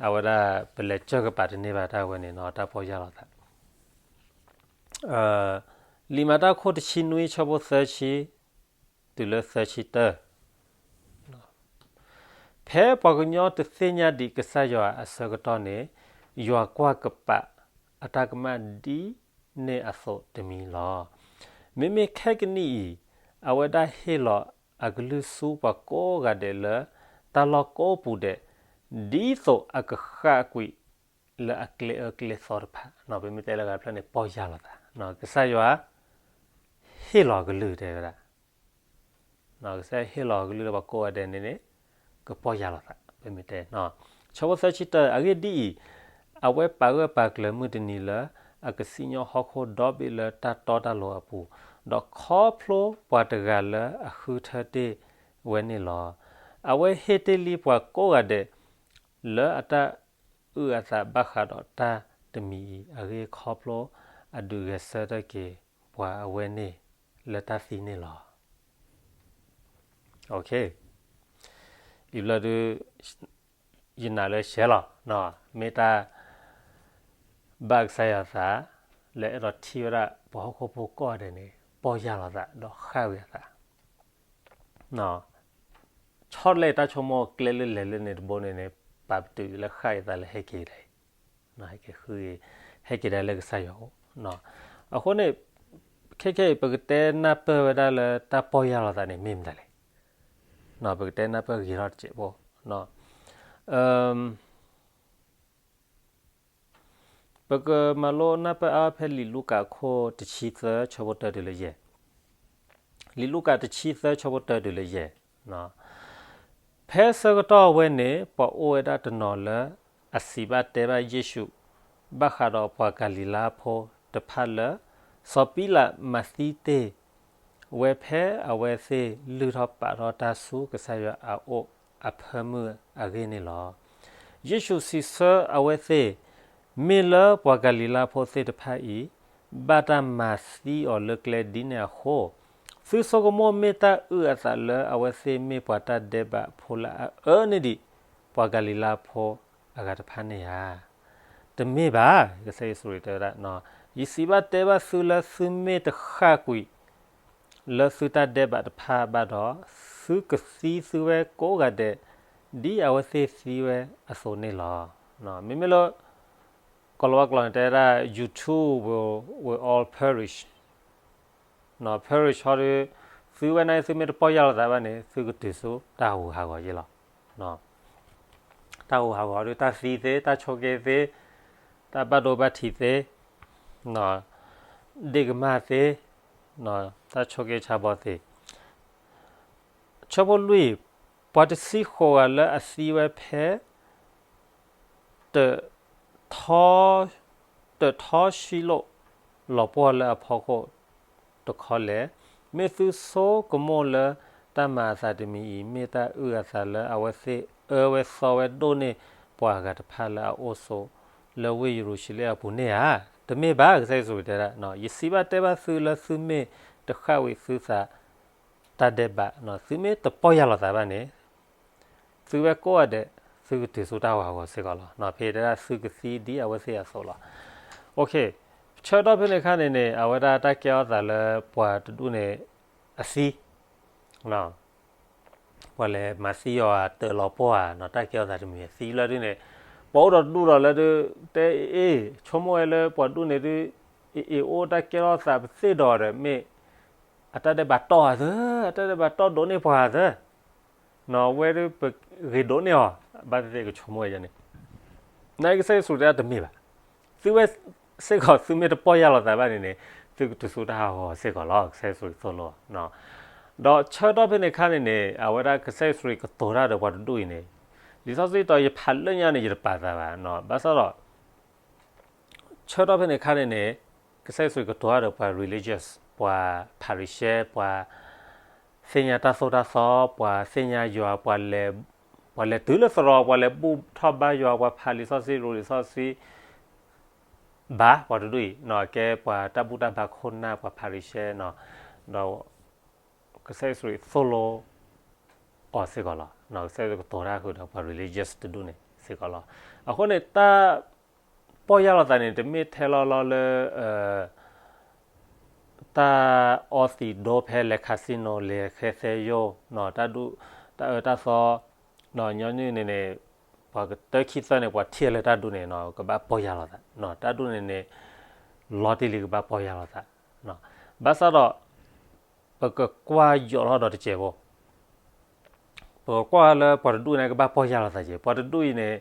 အံၤ, အဝဲဒၣ် ပလဲၤစၢၢ်ကပာ်တန့ၢ်ဘၣ်တၢ်ဝဲန့ၣ်နီၤ တၢ်ပီၢ်ယၢ်လီၤသး လံာ်မၤတၢ်ခိၣ်တဆံနွံ ဆၢဖိသၢဆံ တုၤလၢသၢဆံတၢ ဖဲပှၤကညီတသ့ၣ်ညါဒံးကစၢ်ယွၤအဆၢကတီၢ်န့ၣ်, ယွၤကွၢ်ကပာ်အတၢ်ကမၣ်ဒ်န့ၣ်အသိးတမံၤလီၤ. မ့မ့ၢ်ခဲကနံၣ်အံၤ, အဝဲဒၣ်ဟ့ၣ်လီၤအကလုၢ်ဆူပှၤကိးဂၤဒဲးလၢတၢ်လီၢ်ကိးပူၤဒဲး, ဒ်သိးအကဃၣ်ကွံာ်လၢအကျဲအၢကျဲသီတဖၣ်, ပမ့ၢ်တဲလၢဂၤဖျၢၣ်န့ၣ် ပီၢ်ယၢ်လီၤသး, ကစၢ်ယွၤ ဟ့ၣ်လီၤအကလုၢ်တဲဝဲဒၣ် ကစၢ်ယွၤဟ့ၣ်လီၤအကလုၢ်လၢပှၤကိးဂၤဒဲးန့ၣ်န့ၣ် ကပီၢ်ယၢ်လီၤသး ပမ့ၢ်တဲ, ဆၢဖိသၢဆံတၢ အဂ့ၢ်ဒ်အံၤ, အဝဲပာ်ဂၢၢ်ပာ်ကျၢၤမုၢ်တနံၤလၢ အကစံၣ်ညီၣ်ဟီၣ်ခိၣ်ဒီဘ့ၣ်လၢတၢ်တီတၢ်လိၤအပူၤ, ဒီးခီဖျိပှၤတဂၤလၢအဃုထၢတ့ၢ်ဝဲန့ၣ်လီၤ. အဝဲဟ့ၣ်တ့ၢ်လံပှၤကိးဂၤဒဲး လၢအတၢ်အုၣ်အသးဘၣ်ဃးဒီးတၢ်တမံၤအံၤအဂ့ၢ် ခီဖျိအဒုးဂဲၤဆၢထၢၣ်က့ၤပှၤအဝဲန့ၣ်လၢတၢ်သံန့ၣ်လီၤ. အံၤဘျီဒုး ယနာ်လၢရှဲလီၤ, မ့ၢ်တၢ်ဘၣ်ကစၢ်ယွၤသး လၢအဲၣ်ဒိးထံၣ်ဝဲဒၣ်ပှၤဟီၣ်ခိၣ်ဖိကိးဂၤဒဲးန့ၣ် ပီၢ်ယၢ်လီၤသး ဒီးဃၣ်ဝံၤအသး ဆီတလဲတၢ်ဆိကမိၣ်ကျဲလၢလဲၤလၢန့ၣ်တဘိန့ၣ်န့ၣ် ပာ်ပတုာ်လၢဃၣ်အသးလၢဟဲက့ၤဒၣ်အံၤ, ဟဲက့ၤဃု ဟဲက့ၤဒၣ်လၢကစၢ်ယွၤအိၣ်. အဃိန့ၣ် ခဲခဲအံၤ ပကတဲနၢ်ပၢၢ်ဝဲဒၣ်လၢတၢ်ပီၢ်ယၢ်လီၤသးန့ၣ် မ့ၢ်မတၤလဲၣ်. ပကတဲနၢ်ပၢၢ်ဂ့ၤထီၣ်တစဲးဖိ, ပကမၤလိနၢ်ပၢၢ်အါဖဲလံာ်လူၤကၣ်ခိၣ် တဆံသၢ ဆၢဖိတၢတုၤလၢယဲၢ်, လံာ်လူၤကၣ် တဆံသၢ ဆၢဖိတၢတုၤလၢယဲၢ်, ဖဲဆၢကတီၢ်ဝဲန့ၣ် ပှၤအိၣ်ဝဲဒၣ်တနီၤလၢ အစံးဘၣ်တဲဘၣ်ယ့ၣ်ၡူး ဘၣ်ဃးဒီးပှၤကၤလံၤလါဖိတဖၣ်လၢ စီၤပံလးမၤသံတ့ၢ်ဝဲ ဖဲအဝဲသ့ၣ်လုၢ်ထီၣ်ပာ်ထီၣ်တၢ်ဆူကစၢ်ယွၤအအိၣ်အဖၢမုၢ်အဂ့ၢ်န့ၣ်လီၤ. ယ့ၣ်ၡူးစံးဆၢအဝဲသ့ၣ်, မ့ၢ်လၢပှၤကၤလံၤလါဖိသ့ၣ်တဖၣ်အံၤ ဘၣ်တၢ်မၤသံအီၤလၢကျဲဒ်န့ၣ်အဃိ, သုဆိကမိၣ်မ့ၢ်တၢ်အုၣ်အသးလၢအဝဲသ့ၣ်မ့ၢ်ပှၤတၢ်ဒဲးဘးဖိလၢအအၢန့ၢ်ဒံး ပှၤကၤလံၤလါဖိအဂၤတဖၣ်န့ၣ်ဧါ. တမ့ၢ်ဘၣ်, ကစၢ်ယ့ၣ်ၡူးခရံာ်တဲဝဲဒၣ်, ယစံးဘၣ်တဲဘၣ်သုလၢသုမ့ၢ်တဃၣ်ကွံာ် လၢသုတၢ်ဒဲးဘးတဖၣ်ဘၣ်ဒီး, သုကသံသုဝဲကိးဂၤဒဲး ဒ်အဝဲသ့ၣ်သံဝဲအသိးန့ၣ်လီၤ. မ့မ့ၢ်လၢ ကီၤလၤဝါကျိာ်န့ၣ် တဲဝဲဒၣ် you too will, will all perish, perish ဟီဒီး သုဝဲန့ၣ်သုမ့ၢ်တပီၢ်ယၢ်လိာ်သးဘၣ်န့ၣ် သုကတုၤဆူတၢ်ဟးဂူာ်ဟးဂီၤယဲလီၤ. တၢ်ဟးဂူာ်ဟးဂီၤဒီး တၢ်သံသ့, တၢ်ဆိးက့သ့, တၢ်ဘၣ်ဒိဘၣ်ထံးသ့, ဒ့ၣ်ကမၢ်သ့, တၢ်ဆိးက့ဆါဘီသ့. ဆၢဖိလွံၢ်, ပှၤတဆံဃိးဂၤလၢအသံဝဲဖဲ တ ထီ, တထီၣ်ဆံးလိာ်လီၤပှီၢ်လၢအဖီခိၣ်တခီလဲၣ်. မ့ၢ်သုဆိကမိၣ်လၢတၢ်မၤအသးတမံၤအံၤ မ့ၢ်တၢ်အုၣ်အသးလၢအဝဲသ့ၣ်အၢဝဲသီဝဲဒိၣ်န့ၢ်ပှၤဂၤတဖၣ်လၢအအိၣ်ဆိးလၢဝ့ၢ်ယရူၤၡလ့ၣ်အပူၤန့ၣ်ဧါ. တမ့ၢ်ဘၣ်, ကစၢ်ယ့ၣ်ၡူးခရံာ်တဲဒၣ်, ယစံးဘၣ်တဲဘၣ်သုလၢသုမ့ၢ်တဃၣ်ဝံၤသုသး တၢ်ဒဲးဘး, သုမ့ၢ်တပီၢ်ယၢ်လိာ်သးဘၣ်န့ၣ် သုဝဲကိးဂၤဒဲး သုကတုၤဆူတၢ်ဟးဂူာ်ဟးဂီၤစ့ၢ်ကီးလီၤ. ဖဲတဲဒၣ်သုကသံဒ်အဝဲသ့ၣ်အသိးလီၤ. ဆၢကတီၢ်ဖဲန့ၣ်အခါန့ၣ်န့ၣ် အဝဲဒၣ်တၢ်ကဲထီၣ်သးလၢပှၤတဒူၣ်န့ၣ် အသံ ပှၤလဲၤမၤသံအီၤဧါ, တၢၢ်လီၤပှီၢ်ဧါ, တၢ်ကဲထီၣ်သးတမံၤသံလၢဒ်န့ၣ်, ပှၤအိၣ်ဒီးတဒူၣ်ဒီးလၢဒုး တဲအ့ၣ် ဆိကမိၣ်ဝဲလၢပှၤဒူၣ်န့ၣ်ဒုး အ့ၣ်အ့ၣ်အိၣ်တၢ်ကဲထီၣ်သးပသ့ၣ်ဒီးဒီး မ့ၢ်အတၢ်ဒဲးဘးတီၢ်ဧါသၢ, အတၢ်ဒဲးဘးတီၢ်ဒိးန့ၢ်ပှၤဧါသၢ, ဝဲဒုးပဂ့ၤဒိးန့ၢ်အီၤ, ဘၣ်သ့ၣ်သ့ၣ်ကဆိကမိၣ်ဝဲန့ၣ်, နာ်က့ကစၢ်ယ့ၣ်ၡူးတဲတမ့ၢ်ဘၣ်. သုဝဲစ့ၢ်ကီးသုမ့ၢ်တပီၢ်ယၢ်လိာ်သးဘၣ်န့ၣ်န့ၣ် သုကတုၤဆူတၢ်ဟးဂီၤစ့ၢ်ကီးလီၤ. ကစၢ်ယ့ၣ်ၡူးသိၣ်လိ, ဒီးဆၢကတီၢ်ဖဲန့ၣ်အခါန့ၣ်န့ၣ် အဝဲဒၣ်ကစၢ်ယ့ၣ်ၡူးကတိၤတၢ်ဒီးပှၤတဒူၣ်အံၤန့ၣ်, လံာ်စီဆှံတီးယဖးလၢညါန့ၣ် ယတပာ်သးဘၣ်, ဘၣ်ဆၣ်ဒီး ဆၢကတီၢ်ဖဲန့ၣ်အခါန့ၣ်န့ၣ် ကစၢ်ယ့ၣ်ၡူးကတိၤတၢ်ဒီးပှၤ religious, ပှၤဖၤရံၤၡဲ, ပှၤသ့ၣ်ညါတၢ်သိၣ်တၢ်သီ, ပှၤသ့ၣ်ညါယွၤ, ပှၤလဲၤတုၤလၢသရိာ်, ပှၤလဲၤဘူၣ်ထီၣ်ဘါယွၤ, ပှၤဖးလံာ်စီဆှံ, ရိၤလံာ်စီဆှံ, ဘၣ်ပှၤတဒူၣ်အံၤ, ကဲပှၤတၢ်ဘူၣ်တၢ်ဘါခိၣ်နၢ်, ပှၤဖၤရံၤၡဲ, ဒီး ကစၢ်ယ့ၣ်ၡူးသိၣ်လိအီၤစ့ၢ်ကီးလီၤ. ကစၢ်ယ့ၣ်ၡူးကတိၤတၢ်ဃုာ်ဒီးပှၤ religious တဒူၣ်န့ၣ်စ့ၢ်ကီးလီၤ. အဃိန့ၣ် တၢ်ပီၢ်ယၢ်လိာ်သးန့ၣ် တမ့ၢ်ထဲလီၤလီၤလၢ တၢ်အီသံးဒိဖဲလဲၤ casino လဲၤဃဲသဲယိၣ်, တၢ်ဒူၣ်တၢ်အၢတၢ်သီ, ညီနုၢ်န့ၣ်န့ၣ် ပှၤကတၢၢ်ခံသၢန့ၣ် ပှၤထံၣ်လၢတၢ်ဒူၣ်န့ၣ် ကဘၣ်ပီၢ်ယၢ်လိာ်သး, တၢ်ဒူၣ်န့ၣ်န့ၣ် လီၤတံၢ်လံကဘၣ်ပီၢ်ယၢ်လိာ်သး. ဘၣ်ဆၣ်ဒီး ပကကွၢ်ယိးထီၣ်ဒီးတစဲးဖိ, ပကကွၢ်လၢပှၤတဒူၣ်န့ၣ် ကဘၣ်ပီၢ်ယၢ်လိာ်သးက့ၤ, ပှၤတဒူၣ်အံၤန့ၣ်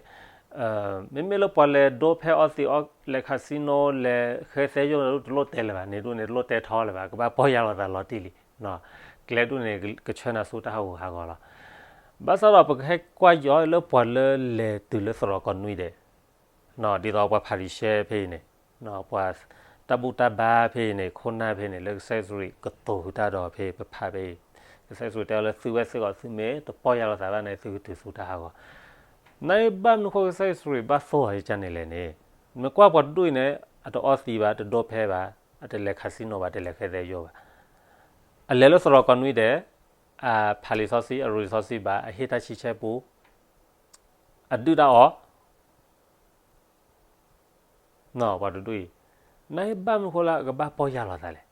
မ့မ့ၢ်လၢပှၤလဲၤဒိဖဲအီသံး လဲၤ casino လဲၤဃဲသဲယိၣ်န့ၣ် တလိၣ်တဲလၢၤဘၣ်, န့ၣ်ဒူၣ်န့ၣ် တလိၣ်တဲထီလၢၤဘၣ်, ကဘၣ်ပီၢ်ယၢ်လိာ်သးလီၤတံၢ်လံ. ကျဲဒူၣ်န့ၣ် ကဆှၢနၤဆူတၢ်ဟးဂူာ်ဟးဂီၤလီၤ. ဘၣ်ဆၣ်ဒီးပကဟဲကွၢ်ယိးလၢပှၤလၢလဲၤတုၤလၢသရိာ်ကီးနွံဒဲး ဒ်သိးပှၤဖၤရံၤၡဲဖဲအံၤန့ၣ်, ပှၤတၢ်ဘူၣ်တၢ်ဘါဖဲအံၤန့ၣ်, ခိၣ်နၢ်ဖဲအံၤန့ၣ် လၢကစၢ်ယ့ၣ်ၡူးခရံာ်ကတိၤဃုာ်တၢ်ဒီးဖဲပဖးဖဲအံၤ, ကစၢ်ယ့ၣ်ၡူးခရံာ်တဲအီၤလၢသုဝဲစ့ၢ်ကီးသုမ့ၢ်တပီၢ်ယၢ်လိာ်သးဘၣ်န့ၣ် သုကတုၤဆူတၢ်ဟးဂီၤ. နဘၣ်မနုၤဃိကစၢ်ယ့ၣ်ၡူးခရံာ်ဘၣ်သိၣ်အီၤယကန့ၣ်လဲၣ်န့ၣ်, မ့ၢ်ကွၢ်ပှၤတဒူၣ်အံၤန့ၣ် အတအီသံးဘၣ်, တဒိဖဲဘၣ်, အတလဲၤ casino ဘၣ်, တလဲၤဃဲသဲယိၣ်ဘၣ်, အလဲၤလၢသရိာ်ကီးနွံဒဲး, အဖးလံာ်စီဆှံ, အရိၤလံာ်စီဆှံဘၣ်, အဟ့ၣ်တၢ်ဆံဆဲပူ, အဒုၣ်တၢ်အီၣ် ပှၤတဒူၣ်အံၤ, နဘၣ်မနုၤဃိလၢအကဘၣ်ပီၢ်ယၢ်လိာ်သးလဲၣ်.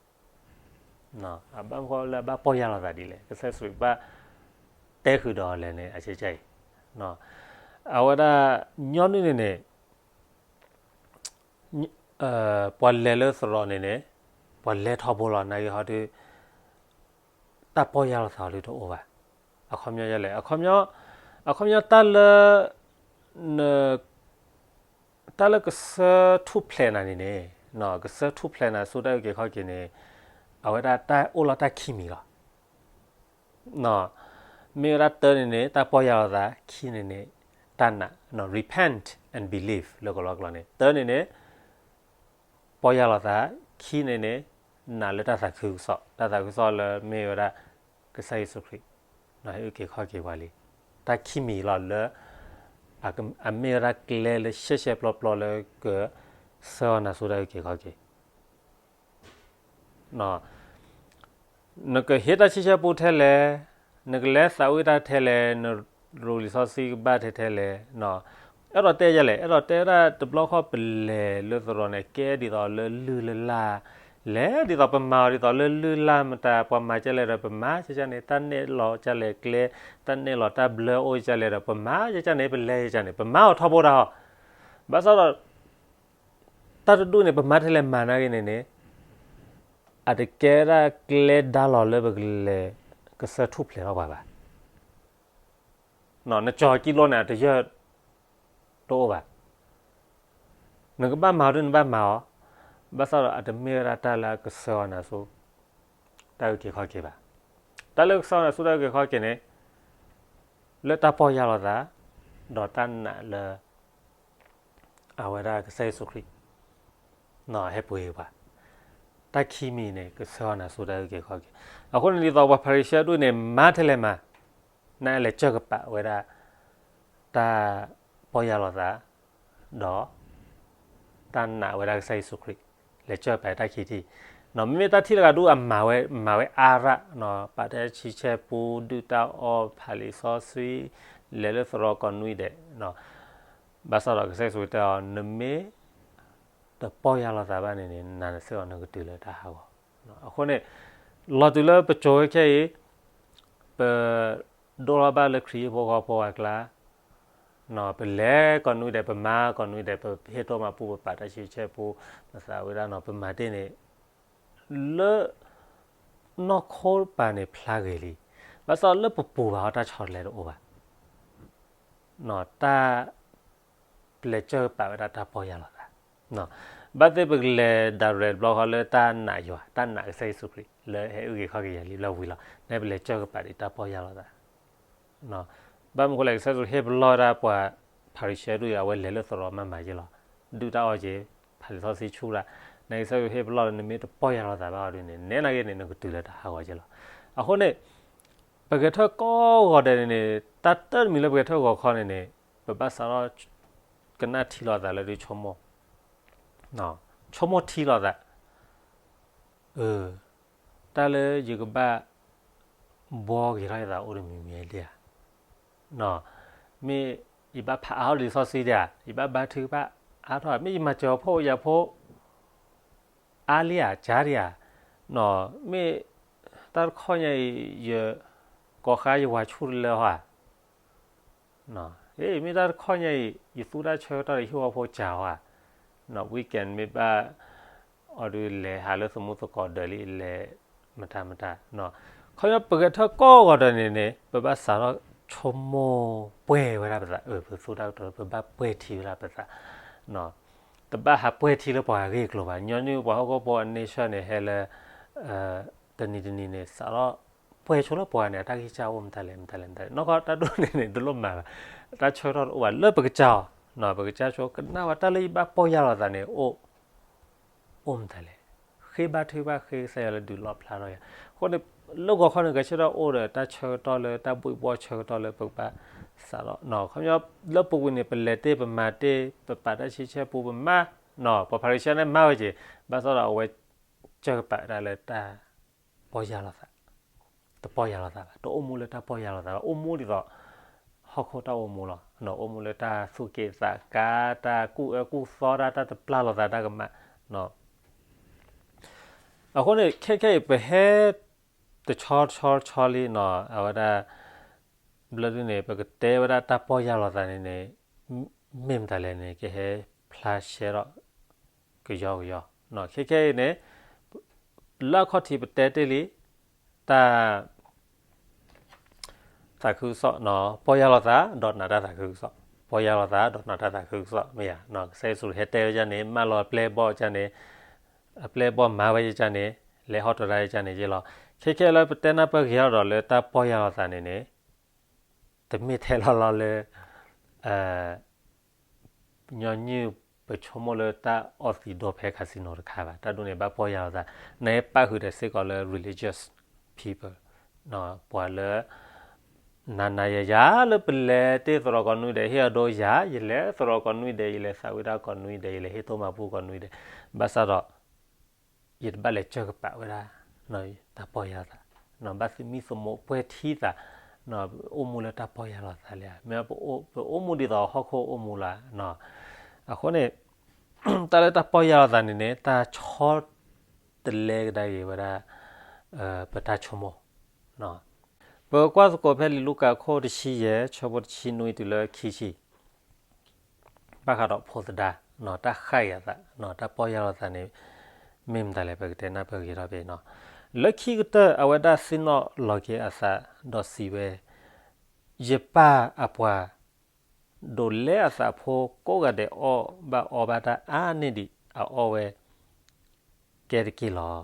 အဘၣ်မနုၤဃိလၢအဘၣ်ပီၢ်ယၢ်လိာ်သးဒ်လဲၣ်. ကစၢ်ယ့ၣ်ၡူးခရံာ်ဘၣ်တဲဃုာ်ဒီးအီၤလဲၣ်န့ၣ် အကဲကဲအံၤ, အဝဲဒၣ်ညီနုၢ်န့ၣ်န့ၣ် ပှၤလဲၤလၢသရိာ်န့ၣ်န့ၣ် ပှၤလဲၤထီဘိလီၤ. နာ်က့ဟီဒုး တၢ်ပီၢ်ယၢ်လိာ်သးအီၤဒုးတအိၣ်ဘၣ်. အခီပညီယဲလဲၣ်, အခီပညီ အခီပညီတၢ်လၢ န တၢ်လၢကစၢၢ်ထူၣ်ဖျဲးနၤန့ၣ်န့ၣ်, ကစၢၢ်ထူၣ်ဖျဲးနၤဆူတၢ်အုၣ်က့ၤခီၣ်က့ၤန့ၣ်, အဝဲဒၣ်တၢ်အိၣ်လီၤတၢ်ခံမံၤလီၤ. မ့ၢ်ဝဲဒၣ်တၢန့ၣ်န့ၣ် တၢ်ပီၢ်ယၢ်လီၤသး, ခံန့ၣ်န့ၣ် တၢ်နာ်, repent and believe လၢကလီကလီန့ၣ်, တၢန့ၣ်န့ၣ် ပီၢ်ယၢ်လီၤသး, ခံန့ၣ်န့ၣ် နာ်လၢတၢ်သးခုကစီၣ်, တၢ်သးခုကစီၣ်လၢမ့ၢ်ဝဲဒၣ် ကစၢ်ယ့ၣ်ၡူးခရံာ်, ဟဲအုၣ်က့ၤခီၣ်က့ၤပှၤလံ. တၢ်ခံမံၤလီၤလၢ အမ့ၢ်ဝဲဒၣ်ကျဲလၢရှဲရှဲပျီပျီလၢက ဆှၢအီၤနၤဆူတၢ်အုၣ်က့ၤခီၣ်က့ၤ နကဟ့ၣ်တၢ်ဆံဆဲပူထဲလဲၣ်, နကလဲၤသးဝံၣ်တၢ်ထဲလဲၣ်, နရူးလံာ်စီဆှံကဘၣ်ထဲထဲလဲၣ်, အဲၣ်ဒိးတဲယဲလဲၣ်, အဲၣ်ဒိးတဲဝဲဒၣ်တဘျီဃီပလဲၤလၢသရိာ်န့ၣ် ကဲဒ်သိးလၢလုၢ်လၢ်လၢ်, လဲၤဒ်သိးပမၤအီၤဒ်သိးလၢလုၢ်လၢ်မတၤ, ပှၤမၤကဲလဲၣ်ဒီးပမၤကဲကန့ၣ်, တၢ်နဲၣ်လီၤကဲလဲၣ်ကျဲ, တၢ်နဲၣ်လီၤတၢ်ဘျၢအိၣ်ကဲလဲၣ်ဒီး ပမၤကဲကန့ၣ်, ပလဲၤကန့ၣ်, ပမၤအီၤထီဘိတၢ်ဟီ, ဘၣ်ဆၣ်ဒီး တၢ်တဒူၣ်န့ၣ် ပမၤထဲလဲၣ်မၤနာ်ဂ့ၤန့ၣ်န့ၣ်, အတကဲဒၣ်ကျဲဒါလီၤလၢပကလဲၤ ကစၢၢ်ထူၣ်ဖျဲးထီၣ်ပှၤဘၣ်. နကၠီၤကံလိန့ၣ် အတယၢၢ်တအိၣ်ဘၣ်. နကဘၣ်မၤအီၤဒ်နဘၣ်မၤအီၤ, ဘၣ်ဆၣ်ဒီးအတမ့ၢ်ဝဲဒၣ်တၢ်လၢအကဆှၢအီၤနၤဆူ တၢ်အုၣ်က့ၤခီၣ်က့ၤဘၣ်. တၢ်လၢကဆှၢအီၤနၤဆူတၢ်အုၣ်က့ၤခီၣ်က့ၤန့ၣ် လၢတၢ်ပီၢ်ယၢ်လီၤသး, ဒီးတၢ်နာ်လၢ အဝဲဒၣ်ကစၢ်ယ့ၣ်ၡူးခရံာ် ဟဲပှ့ၤပှၤ, တၢ်ခံမံၤန့ၣ် ကဆှၢအီၤနၤဆူတၢ်အုၣ်က့ၤခီၣ်က့ၤ. အဃိန့ၣ်ဒ်သိးပှၤဖၤရံၤၡဲဒူၣ်န့ၣ် မၤထဲလဲၣ်မၤ, နလဲၤစၢၢ်ကပာ်ဝဲဒၣ် တၢ်ပီၢ်ယၢ်လီၤသး, ဒီး တၢ်နာ်ဝဲဒၣ်ကစၢ်ယ့ၣ်ၡူးခရံာ်, လဲၤစၢၢ်ကပာ်တၢ်ခံထံၣ်, မ့မ့ၢ်တၢ်ထံၣ်လၢအဂၤဒူၣ်အမၤဝဲ, မၤဝဲအါရၣ်, ပာ်တၢ်ဆံဆဲပူ, ဒုၣ်တၢ်အီၣ်, ဖၤလံာ်စီဆှံ, လဲၤလၢသရိာ်ကီၢ်နွံဒဲး, ဘၣ်ဆၣ်ဒီးကစၢ်ယ့ၣ်ၡူးခရံာ်တဲအီၤ နမ့ၢ်တပီၢ်ယၢ်လီၤသးဘၣ်န့ၣ်န့ၣ် နနသ့ၣ်အီၤနကတုၤလၢတၢ်ဟးဂီၤ. အဃိန့ၣ် လီၤတုၤလၢပကိၤဝဲခဲအံၤ, ပ ဒိၣ်ထီၣ်ဘၣ်လၢခရံာ်ဟံၣ်ဖိဃီဖိအကျါ, ပလဲၤကီၢ်နွံဒဲး, ပမၤကီၢ်နွံဒဲး, ပဟ့ၣ်ဒိၣ်မးပူ, ပပာ်တၢ်ဆံဆဲပူ, ပသးဝံၣ်ဒၣ်နီၤ, ပမၤတ့ၢ်န့ၣ် လၢ နီၢ်ခိပၤန့ၣ်ဖျါဂ့ၤလံ, ဘၣ်ဆၣ်လၢပပူၤဘၣ်ဟီ တၢ်ဆီတလဲတအိၣ်ဘၣ်. တၢ် ပလဲၤစၢၢ်ကပာ်ဝဲဒၣ်တၢ်ပီၢ်ယၢ်လီၤသး, ဘၣ်သ့ၣ်ပကလဲၤ direct တဘျီဃီလၢတၢ်နာ်ယွၤ, တၢ်နာ်ကစၢ်ယ့ၣ်ၡူးခရံာ် လၢဟဲအုၣ်က့ၤခီၣ်က့ၤယၤလံလၢဝံၤလီၤ, နပလဲၤစၢၢ်ကပာ်ဒံးတၢ်ပီၢ်ယၢ်လီၤသး. ဘၣ်မနုၤအဃိလဲၣ်, ကစၢ်ယ့ၣ်ၡူးဟ့ၣ်ပလီၢ်ဝဲဒၣ်ပှၤဖၤရံၤၡဲဒူၣ်အံၤ အဝဲလဲၤလၢသရိာ်မၤမၤက့ၤလီၤ, ဒုၣ်တၢ်အီၣ်က့ၤ, ဖၤလံာ်စီဆှံဆူၣ်တၢ်, နကစၢ်ယ့ၣ်ၡူးဟ့ၣ်ပလီၢ်လၢနမ့ၢ်တပီၢ်ယၢ်လီၤသးဘၣ်အီၤဒ်န့ၣ် နဲနာ်က့ၤန့ၣ် နကတုၤလၢတၢ်ဟးဂီၤက့ၤလီၤ. အဃိန့ၣ် ပဂဲၤထၢၣ်ကိးဂီၤဒဲးန့ၣ်န့ၣ် တၢ်တၢတမံၤလၢပဂဲၤထၢၣ်ဂီၤခီန့ၣ်န့ၣ် ပဘၣ်စးထီၣ် ကနၣ်ထံလီၤသးလၢဒုးဆိကမိၣ်, ဆိကမိၣ်ထံလီၤသး, တၢ်လၢယကဘၣ် ဘှီက့ၤထီၣ်ယသးအိၣ်တမံၤမံၤဒ်ဧါ, မ့ၢ်ယဘၣ်ဖးအါထီၣ်လံာ်စီဆှံဒ်ဧါ, ယဘၣ်ဘါထုကဖၣ်အါထီၣ်, မ့ၢ်ယမၤစၢၤအဖိယာ်ဖိ အါလံဧါ, ကၢ်ဒံးဧါ, မ့ၢ်တၢ်တခီညါအံၤ ယ ကိးဃါယဝၤဆူၣ်တလၢဧါ, မ့ၢ်တၢ်တခီညါအံၤ ယသူတၢ်ဆၢကတီၢ်ဒီးဟံၣ်ဖိဃီဖိကၢ်ဧါ, weekend မ့ၢ်ဘၣ် အီၤဒုးလဲၤဟးလၢသမူသကိးဒၢးလံ လဲၤမတၤမတၤ, ခီဖျိပဂဲၤထၢၣ်ကိးဂီၤဒဲးန့ၣ်န့ၣ် ပဘၣ်စးထီၣ်ဆိကမိၣ်ပှဲၤဝဲဒၣ်ပသး, ပသူတၢ်ကတိၤ ပဘၣ်ပှဲၤထံဝဲဒၣ်ပသး, တဘၣ်ဟးပှဲၤထံလၢပှၤအဂ့ၢ်အကျိၤဘၣ်. ညီနုၢ်ပှၤဟီၣ်ခိၣ်ဖိအ nature န့ၣ် ဟဲလၢ တနံၤတနံၤန့ၣ် စးထီၣ်ပှဲၤဆိလၢပှၤန့ၣ် အတၢ်ဂံၢ်စၢ်အိၣ်မတၤလဲၣ် မတၤလဲၣ် မတၤလဲၣ်, နီၢ်ကီၢ်တၢ်ဒိၣ်န့ၣ်န့ၣ် တလိၣ်မၤဘၣ်, တၢ်ဆၢကတီၢ်တအိၣ်ဘၣ် လၢပကစၢ်အီၤ, ပကစၢ်ဆိကနၣ်ဝဲတၢ်လၢယဘၣ်ပီၢ်ယၢ်လီၤသးန့ၣ် အိၣ်မတၤလဲၣ်, ဃ့ဘါထုကဖၣ်ဃ့ကစၢ်ယွၤလၢဒုးလီၣ်ဖျါထီၣ်ယၤ, အဃိန့ၣ် လၢဂီၤခီန့ၣ် ဂဲၤဆၢထၢၣ်အိၣ်ဒီးတၢ်ဆၢကတီၢ်လၢတၢ်ဘှ့ၣ်ဘှီၣ်ဆၢကတီၢ်လၢပကဘၣ်စးထီၣ်, ခီဖျိလၢပူၤကွံာ်န့ၣ် ပလဲၤတ့ၢ် ပမၤတ့ၢ် ပပာ်တၢ်ဆံဆဲပူ ပမၤ, ပှၤဖၤရံၤၡဲန့ၣ်မၤဝဲက့ၤ, ဘၣ်ဆၣ်ဒီးအဝဲ စၢၢ်ကပာ်ဝဲဒၣ်လၢတၢ်ပီၢ်ယၢ်လီၤသး, တပီၢ်ယၢ်လီၤသးဘၣ်, တအိၣ်မူလၢတၢ်ပီၢ်ယၢ်လီၤသးဘၣ်, အိၣ်မူဒ်သိး ဟီၣ်ခိၣ်တၢ်အိၣ်မူလီၤ, အိၣ်မူလၢတၢ်သူၣ်က့ၣ်သးကါ, တၢ်ကူၣ်အၢကူၣ်သီတၢ်, တၢ်တပျၢ်လိာ်သးတၢ်ကမၣ်, အဃိန့ၣ် ခဲခဲအံၤ ပဟဲ တဆီဆီဆီလံနီၤ, အဝဲဒၣ် ဘျၢဒုန့ၣ် ပကတဲဝဲဒၣ်တၢ်ပီၢ်ယၢ်လီၤသးန့ၣ်န့ၣ် မ့ၢ်မတၤလဲၣ်န့ၣ် ကဟဲဖျါရှဲထီၣ်ကယီကယီ, ခဲခဲအံၤန့ၣ် လၢအခီၣ်ထံးပတဲတ့ၢ်လံ တၢ် သးခုကစီၣ်, ပီၢ်ယၢ်လီၤသး ဒီးနာ်တၢ်သးခုကစီၣ်, ပီၢ်ယၢ်လီၤသး ဒီးနာ်တၢ်သးခုကစီၣ် မ့ၢ်ဧါ. ကစၢ်ယ့ၣ်ၡူးဟဲတဲဝဲဒ်န့ၣ် မၢလီၤအပျဲၢ်အဘီၣ်ဒ်န့ၣ်, အပျဲၢ်အဘီၣ်မၤဝဲဒ်န့ၣ်, လဲၤဟီၣ်တရါဒ်န့ၣ်ယ့ၢ်လီၤ. ခဲခဲလၢပတဲနၢ်ပၢၢ်ဂ့ၤထီၣ်ဒီးလၢတၢ်ပီၢ်ယၢ်လီၤသးန့ၣ်န့ၣ် တမ့ၢ်ထဲလီၤလီၤလၢ ညီနုၢ်ပဆိကမိၣ်လၢတၢ်အီသံးဒိၣ်ဖဲ casino တခါဘၣ်. တၢ်ဒ်န့ၣ်ဘၣ်ပီၢ်ယၢ်လီၤသး, နပၣ်ဃုာ်ဒီးစ့ၢ်ကီးလၢ religious people, ပှၤလၢ နၤနၤယၤယၤလၢပလဲၤတ့ၢ်သရိာ်ကိးနွံဒဲး ဟ့ၣ်အဒိယၤ, ယလဲၤသရိာ်ကိးနွံဒဲး, ယလဲၤသးဝံၣ်တၢ်ကိးနွံဒဲး, ယလဲၤဟ့ၣ်တိၢ်မၤဘူၣ်ကိးနွံဒဲး, ဘၣ်ဆၣ်ဒီး ယတဘၣ်လဲၤစၢၢ်ကပၤဝဲဒၣ် တၢ်ပီၢ်ယၢ်လီၤသး, ဘၣ်သမံသမိးပှဲၤထံသး, အိၣ်မူလၢတၢ်ပီၢ်ယၢ်လီၤသးလံဧါ, မ့ၢ်ပအိၣ်မူဒ်သိးဟီၣ်ခိၣ်အိၣ်မူလီၤ. အဃိန့ၣ် တၢ်လၢတၢ်ပီၢ်ယၢ်လီၤသးန့ၣ်န့ၣ် တၢ်ဆီတလဲကဒါက့ၤဝဲဒၣ် ပတၢ်ဆိကမိၣ်. ပကွၢ်သကိးဖဲလံာ်လူၤကၣ်ခိၣ်တဆံယဲၢ် ဆၢဖိတဆံနွံတုၤလၢခံဆံ ဘၣ်ဃးဒီးဖိသဒါ, တၢ်ဃၣ်က့ၤအသး, တၢ်ပီၢ်ယၢ်လီၤသးန့ၣ် မ့ၢ်မတၤလဲၣ် ပကတဲနၢ်ပၢၢ်ဂ့ၤထီၣ်ဖဲအံၤနီၤ. လၢခံကတၢၢ် အဝဲဒၣ်သ့ၣ်နီၣ်လီၤက့ၤအသး ဒီးစံးဝဲ, ယပၢ်အပှၤ ဒိးလဲအသးဖိကိးဂၤဒဲးအီၣ်ဘၣ်အီဘၣ်တၢ်အါန့ၢ်ဒံး အအီၣ်ဝဲ ကဲတက့ၢ်လီၤ.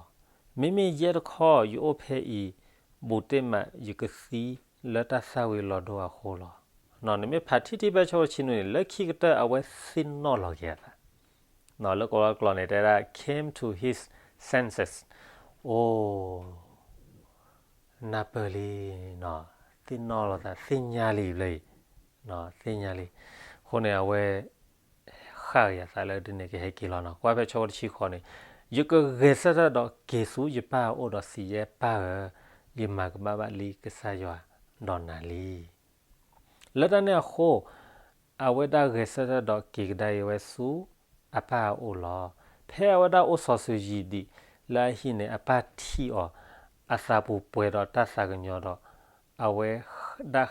မ့မ့ၢ်ယဲတခီ ယအိၣ်ဖဲအံၤ ဘူးတ့ၢ်မးယကသံလၢတၢ်သၣ်ဝံၤလီၤဒိအဃိလီၤ. နမ့ၢ်ဖးထံထံဖဲဆၢဖိတဆံနွံန့ၣ် လၢခံကတၢၢ်အဝဲသ့ၣ်နီၣ်လီၤက့ၤအသး, လၢကီၢ်လီၤကျိာ်န့ၣ် တဲဒၣ် came to his senses, အိ နၢ်ပၢၢ်လံ, သ့ၣ်နီၣ်လီၤသး သ့ၣ်ညါလံဘျီအံၤ, သ့ၣ်ညါလံ. အဃိန့ၣ် အဝဲ ဃၣ်က့ၤအသးလၢဒ်န့ၣ်ကဟဲက့ၤလီၤနီၤ. ကွၢ်ဖဲဆၢဖိတဆံဃိးန့ၣ်, ယကဂဲၤဆၢထၢၣ်ဒီးက့ၤဆူယပၢ်အအိၣ်ဒီးစံးယဲ, ပၢ်ဧၢ, ယမၤကမၣ်ဘၣ်လံကစၢ်ယွၤဒီးနၤလံ. လၢတၢ်န့ၣ်အဃိ အဝဲဒၣ်ဂဲၤဆၢထၢၣ်ဒီးက့ၤကဒါက့ၤဝဲဆူအပၢ်အအိၣ်လီၤ. ဖဲအဝဲဒၣ်အိၣ်စီၤစုၤယံာ်ဒံးလၢအဟံၣ်န့ၣ် အပၢ်ထံၣ်အီၤ အသးပူၤပှဲၤဒီးတၢ်သးကညီၤဒီး အဝဲဒၣ်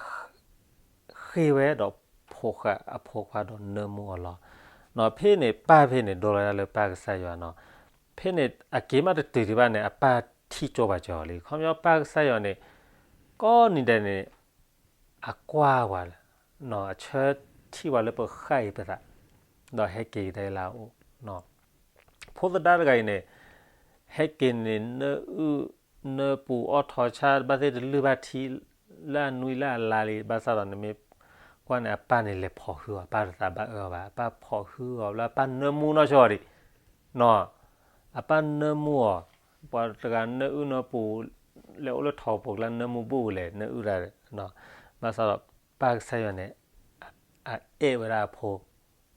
ဃ့ၢ်ဝဲဒီးဖိးဃာ်အဖိခွါ ဒီးနၢမူအီၤလီၤ. ဖဲန့ၣ် ပၢ်ဖဲန့ၣ် ဒိလီၤဒၣ်လၢပၢ်ကစၢ်ယွၤနီၤ. ဖဲန့ၣ် အက့ၤမးတတုၤဒံးဘၣ်န့ၣ် အပၢ်ထံၣ်ကၠိဘၣ်ကၠီအီၤလံ. ခီပညီပၢ်ကစၢ်ယွၤန့ၣ် ကိးနံၤဒဲးန့ၣ် အကွၢ်ဝဲ, အဆၢထံၣ်ဝဲလၢပဃၣ်အံၤပသး, ဒီးဟဲက့ၤကဒါလၢအအိၣ်. ဖိသဒါတဂၤအံၤန့ၣ် ဟဲက့ၤန့ၣ် နၢအုၣ်နၢပူၤအီၣ်ထိးဆၣ် ဘၣ်သ့ၣ်တလုၢ်ဘၣ်ထံ လၢအနွံလၢအလါလံ. ဘၣ်ဆၣ်ဒီးနမ့ၢ်ကွၢ်န့ၣ် အပၢ်န့ၣ်လဲၤဖီၣ်ဟုအီၤ, အပၢ်တသးဘၣ်အၢအီၤဘၣ်. အပၢ်ဖီၣ်ဟုအီၤလၢအပၢ်နၢမူနီၢ်ဆိအီၤဒံး နီၤ, အပၢ်နၢမူအီၤ, ပှၤတဂၤနၢအုၣ်နၢပူၤ လဲၤအိၣ်လၢထိးပူၤကျါ နၢမူဘူၣ်လဲၣ် နၢအုၣ်တၢ်, ဘၣ်ဆၣ်ဒီးပၢ်ကစၢ်ယွၤန့ၣ် အအဲၣ်ဝဲဒၣ်အဖိ,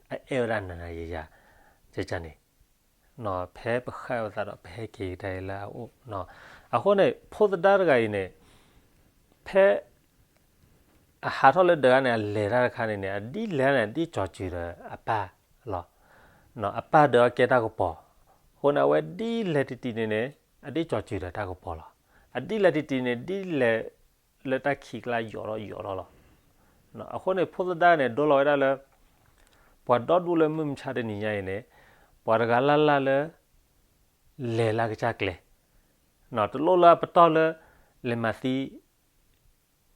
အအဲၣ်ဝဲဒၣ်နၤနၤယၤယၤ, ကန့ၣ် ဖဲပဃၣ်ဝဲသးဒီးပဟဲက့ၤကဒါလၢအအိၣ်. အဃိန့ၣ် ဖိသဒါတဂၤအံၤန့ၣ် ဖဲ အဟးထီၣ်လၢဒၢးဂၤန့ၣ် အလဲၤတၢ်တခါန့ၣ်န့ၣ် အဒ်လဲၣ်န့ၣ် ဒ်ကၠီၤစၢၤဒီးအပၢ်လီၤ. အပၢ်ဒၢးအီၤကဲတၢ်ကပီၤ, အဃိန့ၣ် အဝဲဒ်လဲၣ်တံၢ်တံၢ်န့ၣ်န့ၣ် အဒ်ကၠီၤစၢၤဒီးတၢ်ကပီၤလီၤ. အဒ်လဲၣ်တံၢ်တံၢ်န့ၣ် ဒ်လဲၣ်လၢတၢ်ခံးကျါယိာ်ထီၣ်ယိာ်ထီၣ်လီၤ. အဃိန့ၣ် ဖိသဒါန့ၣ် ဒိလီၤဝဲဒၣ်လၢ ပှၤဒီဒူၣ်လၢမုၢ်မဆါတနံၤညါအံၤန့ၣ် ပှၤတဂၤလၢ်လၢ်လၢ လဲၤလၢကစၢ်ကျဲ, တလိၣ်လၢအပတီၢ်လၢ လဲၤမၤသံ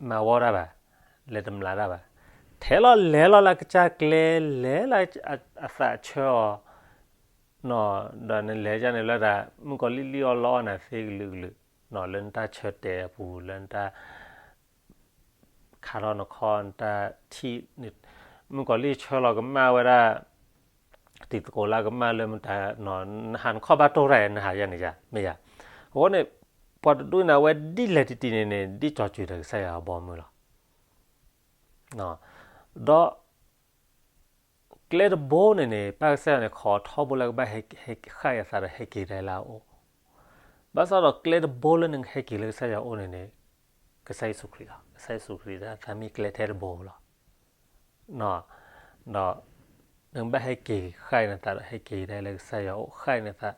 မၤဝီတၢ်ဘၣ်, လဲၤတမျးတၢ်ဘၣ်, ထဲလီၤလဲၤလီၤလၢကစၢ်ကျဲ, လဲၤလၢအသးဆၢအီၤ, ဒီးနလဲၤကန့ၣ်လၢတၢ် မုၣ်ကီၤလံၢ်လံၢ်အီၣ်လီအီၣ်နၤသ့ကလုာ်ကလုာ်, လၢနတၢ်ဆၢတဲာ်အပူၤ လၢနတၢ် ခးထီၣ်နခီၣ်နတၢ်ထံၣ်, မုၣ်ကီၤလံၢ်ဆၢလီၤကမၣ်ဝဲဒၣ် တံၤသကိးလၢကမၣ်လၢမတၤ, နဟးနခီၣ်ဘၣ်တိၢ်တၢ်အံၤ နဟးယၤန့ၣ်ယၤ မ့ၢ်ယၤ. အဃိန့ၣ် ပှၤတဒူၣ်န့ၣ် အဝဲဒ်လဲၣ်တံၢ်တံၢ်န့ၣ်န့ၣ် ဒ်ကၠီၤစၢၤဒီးကစၢ်ယွၤအဘီအမုၢ်လီၤ. ဒီး ကျဲတဘိန့ၣ်န့ၣ် ပၢ်ကစၢ်ယွၤန့ၣ် ခိးထီဘိလၢကဘၣ်ဟဲဃၣ်အသးဒီးဟဲက့ၤကဒါလၢအအိၣ်, ဘၣ်ဆၣ်ဒီးကျဲတဘိလၢနကဟဲက့ၤလၢကစၢ်ယွၤအအိၣ်န့ၣ်န့ၣ် ကစၢ်ယ့ၣ်ၡူးခရံာ်လီၤ. ကစၢ်ယ့ၣ်ၡူးခရံာ်ဒၣ်သးမ့ၢ်ကျဲထဲတဘိလီၤ. ဒီး နကဘၣ်ဟဲက့ၤဃၣ်နသးဒီးဟဲက့ၤကဒါလၢကစၢ်ယွၤအအိၣ် ဃၣ်နသး,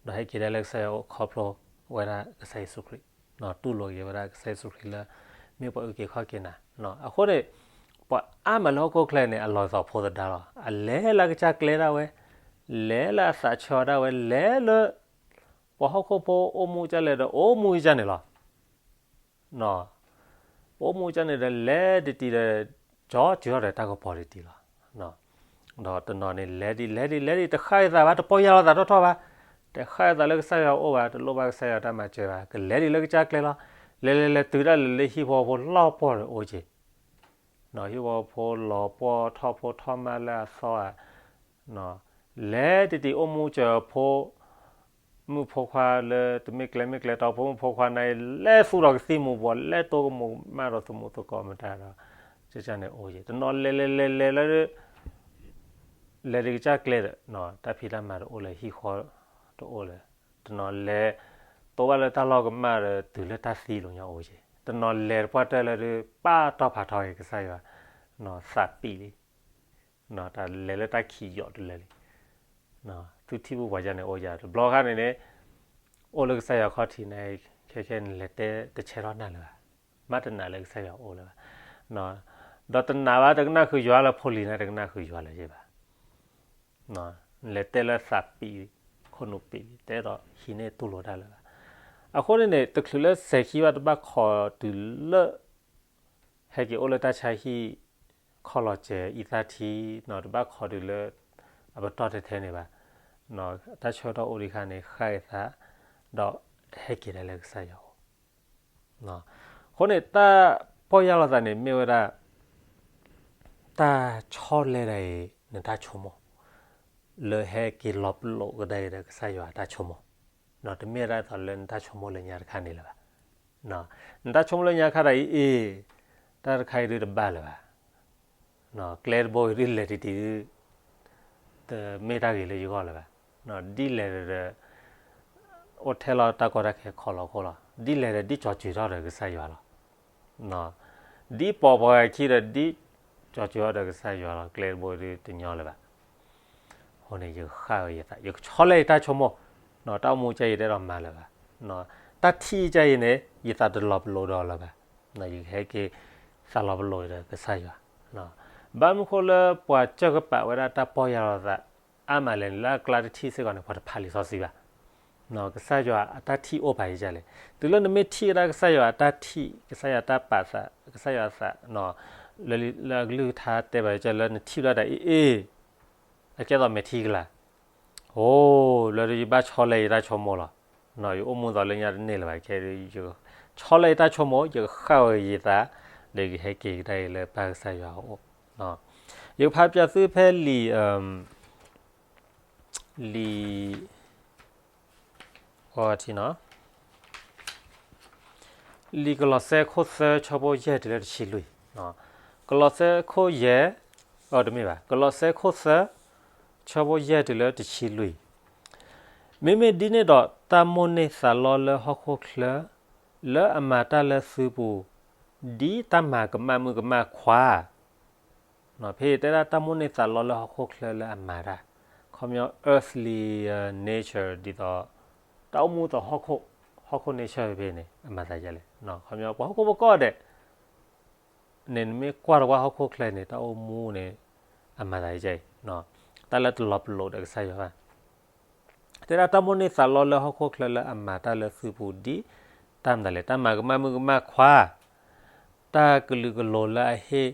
ဒီးဟဲက့ၤကဒါလၢကစၢ်ယွၤအအိၣ် ခီဖျိဝဲဒၣ်ကစၢ်ယ့ၣ်ၡူးခရံာ်, တူၢ်လိာ်က့ၤဝဲဒၣ်ကစၢ်ယ့ၣ်ၡူးခရံာ်လၢ မ့ၢ်ပှၤအုၣ်က့ၤခီၣ်က့ၤနၤ. အဃိန့ၣ် ပှၤအါမးလၢဟီၣ်ခိၣ်ချၢန့ၣ် အလီၤသိးဖိသဒါလီၤ. အလဲၤလၢကစၢ်ကျဲဒၣ်ဝဲ, လဲၤလၢအသးဆၢအီၤဒၣ်ဝဲ, လဲၤလၢ ပှၤဟီၣ်ခိၣ်ဖိအိၣ်မူကလဲၣ်ဒီး အိၣ်မူကန့ၣ်လီၤ. အိၣ်မူကၢ်န့ၣ်ဒီး လဲၤတံၢ်တံၢ်ဒီး ကၠီကၢၤထီၣ်ဒီးတၢ်ကပီၤတံၢ်တံၢ်လီၤ. ဒီးတနီၤန့ၣ် လဲၤဒ်လဲၤဒ်လဲၤဒ် တဃၣ်အသးဘၣ် တပီၢ်ယၢ်လီၤသးထီၣ်ထီၣ်ဘၣ်, တဃၣ်အသးလၢကစၢ်ယွၤအိၣ်ဘၣ်, တလိၣ်ဘၣ်ကစၢ်ယွၤတၢ်မၤစၢၤဘၣ်, ကလဲၤဒ်လၢကစၢ်ကျဲလီၤ. လဲၤလဲၤလဲၤတုၤဒၣ်လဲာ်လၢဟံၣ်ဖိဃီဖိလီၤပှီၢ်ဒီးအိၣ်က့ၤ, ဟံၣ်ဖိဃီဖိလီၤပှီၢ်ထီၣ်ဖိထီၣ်မါလၢအသီဧါ, လဲၤတံၢ်တံၢ်အိၣ်မူစၢၤဖိ မုၣ်ဖိခွါလၢတမ့ၢ်ကျဲမ့ၢ်ကျဲတီဖိမုၣ်ဖိခွါန့ၣ် လဲၤသူၣ်ထီၣ်ကသံၣ်မူၤဘှီး လဲၤတိကမူၤမၣ်ဒီးသမူသကိးမတၤဒီး ကကန့ၣ်အိၣ်က့ၤ, တနီၤလဲၤလဲၤလဲၤလဲၤလၢ လဲၤဒ်ကစၢ်ကျဲဒီး တၢ်ဖံးတၢ်မၤတအိၣ်လၢၤ ဟံၣ်ဃီတအိၣ်လၢၤ, တနီၤလဲၤ တိဘၣ်လၢတၢ်လီၢ်ကမၣ်ဒီးတုၤလၢတၢ်သံလီၤညါအိၣ်က့ၤ, တနီၤလဲၤတပှၢ်တၢၢ်လၢဒုး ပာ်တီၢ်ဖးထီက့ၤကစၢ်ယွၤ သးပံာ်လံ တၢ်လဲၤလၢတၢ်ခံးယီၤတလၢလံ. သုထံၣ်ဘူၣ်ပှၤယါန့ၣ်အိၣ်ယါ တဘျီခါန့ၣ်န့ၣ် အိၣ်လၢကစၢ်ယွၤခီၣ်ထံးန့ၣ် ခဲခဲန့ၣ်လဲၤတဲတဆဲးထီၣ်နၢ်လၢၤဘၣ်, မ့ၢ်တနာ်လၢကစၢ်ယွၤအိၣ်လၢၤဘၣ်, ဒီးတနာ်ဘၣ်တကနၣ်ဃုာ်ယွၤလၢဖိလံၤန့ၣ် တကနၣ်ဃုာ်ယွၤလၢၤယဲဘၣ်, လဲၤတဲလၢသးပံာ် ခိၣ်နူာ်ပံာ်လံ တဲဒီးဟံးန့ၢ်တူၢ်လိာ်တၢ်လၢၤဘၣ်. အဃိန့ၣ်န့ၣ် တချုးလၢစဲၤခံဘၣ်တဘၣ်ခိးတုၤလၢ ဟဲက့ၤအိၣ်လၢတၢ်ဆါဟံၣ် ခီၣ်လီၤစဲၤအံသၣ်ထံ တဘၣ်ခိးတုၤလၢ အပတီၢ်ထဲထဲန့ၣ်ဘၣ်, တၢ်ဆၢကတီၢ်အိၣ်ဒံးခါန့ၣ် ဃၣ်အသး ဒီးဟဲက့ၤဒၣ်လၢကစၢ်ယွၤအိၣ်, အဃိန့ၣ် တၢ်ပီၢ်ယၢ်လီၤသးန့ၣ် မ့ၢ်ဝဲဒၣ် တၢ်ဆီလဲဒၣ်အံၤ နတၢ်ဆိကမိၣ် လၢဟဲက့ၤလီၤပလိာ်ကဒါအံၤဒီးကစၢ်ယွၤအတၢ်ဆိကမိၣ်, တမ့ၢ်ဒၣ်သိးလၢနတၢ်ဆိကမိၣ်လၢညါတခါန့ၣ်လၢၤဘၣ်, နတၢ်ဆိကမိၣ်လၢညါခါဒၣ်အံၤ အ့ၣ် တၢ်တခါအံၤဒုးတဘၣ်လၢၤဘၣ်, ကျဲတဘိအံၤဒုးလဲၤတံၢ်တံၢ်ဒုး တမ့ၢ်တၢ်ဂ့ၤလၢယဂီၢ်လၢၤဘၣ်, ဒ်လဲၣ်ဒီး အိၣ်ထဲလီၤတၢ်ကီတၢ်ခဲခီလီၤခိၣ်လီၤ, ဒ်လဲၣ်ဒီးဒ်ကၠီၤစၢၤထီၣ်ဒီးကစၢ်ယွၤလီၤ, ဒ်ပိာ်ပှၤဂၤခံဒီးဒ်ကၠီၤစၢၤထီၣ်ဒီးကစၢ်ယွၤလီၤ, ကျဲတဘိဒုးတညီလၢၤဘၣ်. အဃိန့ၣ် ယဃၣ်ဝဲယသး ယကဆီလဲယတၢ်ဆိကမိၣ်, တၢ်အိၣ်မူကၢ်အံၤတအဲၣ်ဒိးမၤလၢၤဘၣ်, တၢ်ထံၣ်ကၢ်အံၤန့ၣ် ယသးတလီၤပလိာ်ဒီးလၢၤဘၣ်, ယကဟဲက့ၤ သးလီၤပလိာ်ဒီးကစၢ်ယွၤ, ဘၣ်မနုၤဃိလၢပှၤကၢၢ်ကပာ်ဝဲဒၣ်တၢ်ပီၢ်ယၢ်လီၤသး အါမးလဲၣ်န့ၣ် လၢအကျါတထံၣ်စ့ၢ်ကီးန့ၣ် ပှၤတဖးလံာ်စီဆှံဘၣ်, ကစၢ်ယွၤအတၢ်ထံၣ်အိၣ်ပာ်ယကလဲၣ်, တုၤလၢနမ့ၢ်ထံၣ်ဝဲဒၣ်ကစၢ်ယွၤအတၢ်ထံၣ် ကစၢ်ယွၤတၢ်ပာ်သး ကစၢ်ယွၤအသး လၢအကလုၢ်ကထါတဲဘၣ်ယကလဲၣ် နထံၣ်ဝဲဒၣ်အံၤ အကဲသိးမဲာ်ထံကလၤ, အိၣ်လၢဒုးယဘၣ်ဆီလဲယတၢ်ဆိကမိၣ်လီၤ, ယအိၣ်မူသိးလၢညါတန့ၢ်လၢၤဘၣ်ခဲဒုး ယဆီလဲယတၢ်ဆိကမိၣ် ယကဃၣ်ဝဲယသး ဒီးယကဟဲက့ၤကဒါအံၤလၢပၢ်ကစၢ်ယွၤအအိၣ်, ယကဖးပၠးသုဖဲလံာ် လံာ် လံာ်ကလီးစဲခိၣ်သၢ ဆၢဖိယဲၢ်တုၤလၢတဆံလွံၢ်, ကလီးစဲခိၣ်ယဲၢ်, တမ့ၢ်ဘၣ်, ကလီးစဲခိၣ်သၢ ဆၢဖိယဲၢ်တုၤလၢတဆံလွံၢ်, မ့မ့ၢ်ဒ်န့ၣ်ဒီး တၢ်မိၣ်န့ၢ်သးလီလၢဟီၣ်ခိၣ်ချၢ လၢအမၤတၢ်လၢသုပူၤ ဒ်တၢ်မၤကမၣ်မုၣ်ကမၣ်ခွါ ဖဲအံၤတဲဒၣ်တၢ်မိၣ်န့ၢ်သးလီလၢဟီၣ်ခိၣ်ချၢလၢအမၤတၢ်, ခီပညီ earthly nature ဒ်သိး တၢ်အိၣ်မူသိးဟီၣ်ခိၣ်, ဟီၣ်ခိၣ် nature ဖဲန့ၣ် အမၤသးဒ်လဲၣ်, ခီပညီ ပှၤဟီၣ်ခိၣ်ဖိကိးဂၤဒဲး န့ၣ် နမ့ၢ်ကွၢ်တကွၢ်ဟီၣ်ခိၣ်ချၢန့ၣ် တၢ်အိၣ်မူန့ၣ် အမၤသးဒ်အံၤ, တၢ်လၢတလီၤပလိာ်ဒီးကစၢ်ယွၤဘၣ် တဲဒၣ်တၢ်မိၣ်န့ၢ်သးလီလၢဟီၣ်ခိၣ်ချၢလၢအမၤတၢ်လၢသုပူၤဒ် တၢ်မတၤလဲၣ်, တၢ်မၤကမၣ်မုၣ်ကမၣ်ခွါ, တၢ်ကလုာ်ကလိၤလၢအဟ့ၣ်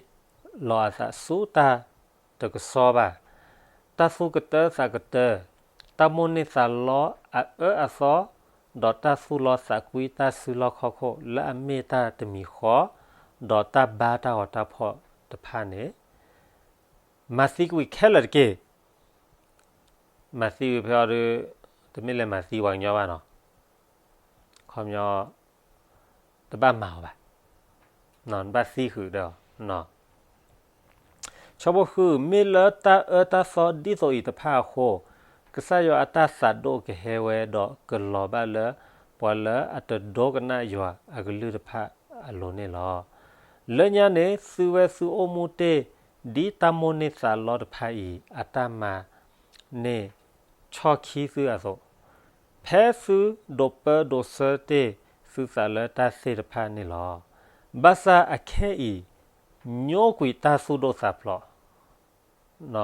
လီၤအသးဆူတၢ်တကစီဘၣ်, တၢ်သူၣ်ကတၢသးကတၢ, တၢ်မိၣ်န့ၢ်သးလီအအၢအသီ, ဒီးတၢ်သူၣ်လီသးကွံတၢ်စုလီၢ်ခီၣ်ခိၣ်လၢအမ့ၢ်တၢ်တမံၤဃီ, ဒီးတၢ်ဘါတၢ်ဂီၤတၢ်ဖီၣ်တဖၣ်န့ၣ် မၤသံကွံာ်ခဲလၢာ်တက့ၢ်. မၤသံကွံာ်ဖဲအံၤဒီး တမ့ၢ်လၢမၤသံပှၤကညီဘၣ်နီၤ, ခီပညီ တဘၣ်မၤအီၤဘၣ်, နဘၣ်သံဃုာ်ဒီးအီၤ. ဆၢဖိဃု, မ့ၢ်လၢတၢ်အၢတၢ်သီဒ်သိးအံၤတဖၣ်အဃိ, ကစၢ်ယွၤအတၢ်သးဒိၣ်ကဟဲဝဲဒီးကလီၤဘၣ်လၢ ပှၤလၢအတဒိကနၣ်ယွၤအကလုၢ်တဖၣ်အလိၤန့ၣ်လီၤ. လၢညါန့ၣ် သုဝဲသုအိၣ်မူတ့ၢ် ဒ်တၢ်မိၣ်န့ၢ်သးလီတဖၣ်အံၤ အတၢ်မၤန့ၢ်ဆီၣ်ခံသုအသိး, ဖဲသုဒိးပၢဒိးဆၢတ့ၢ်သုသးလၢတၢ်သ့ၣ်တဖၣ်န့ၣ်လီၤ. ဘၣ်ဆၣ်အခဲအံၤ ညိကွံာ်တၢ်သူၣ်ဒိၣ်သးဖျိး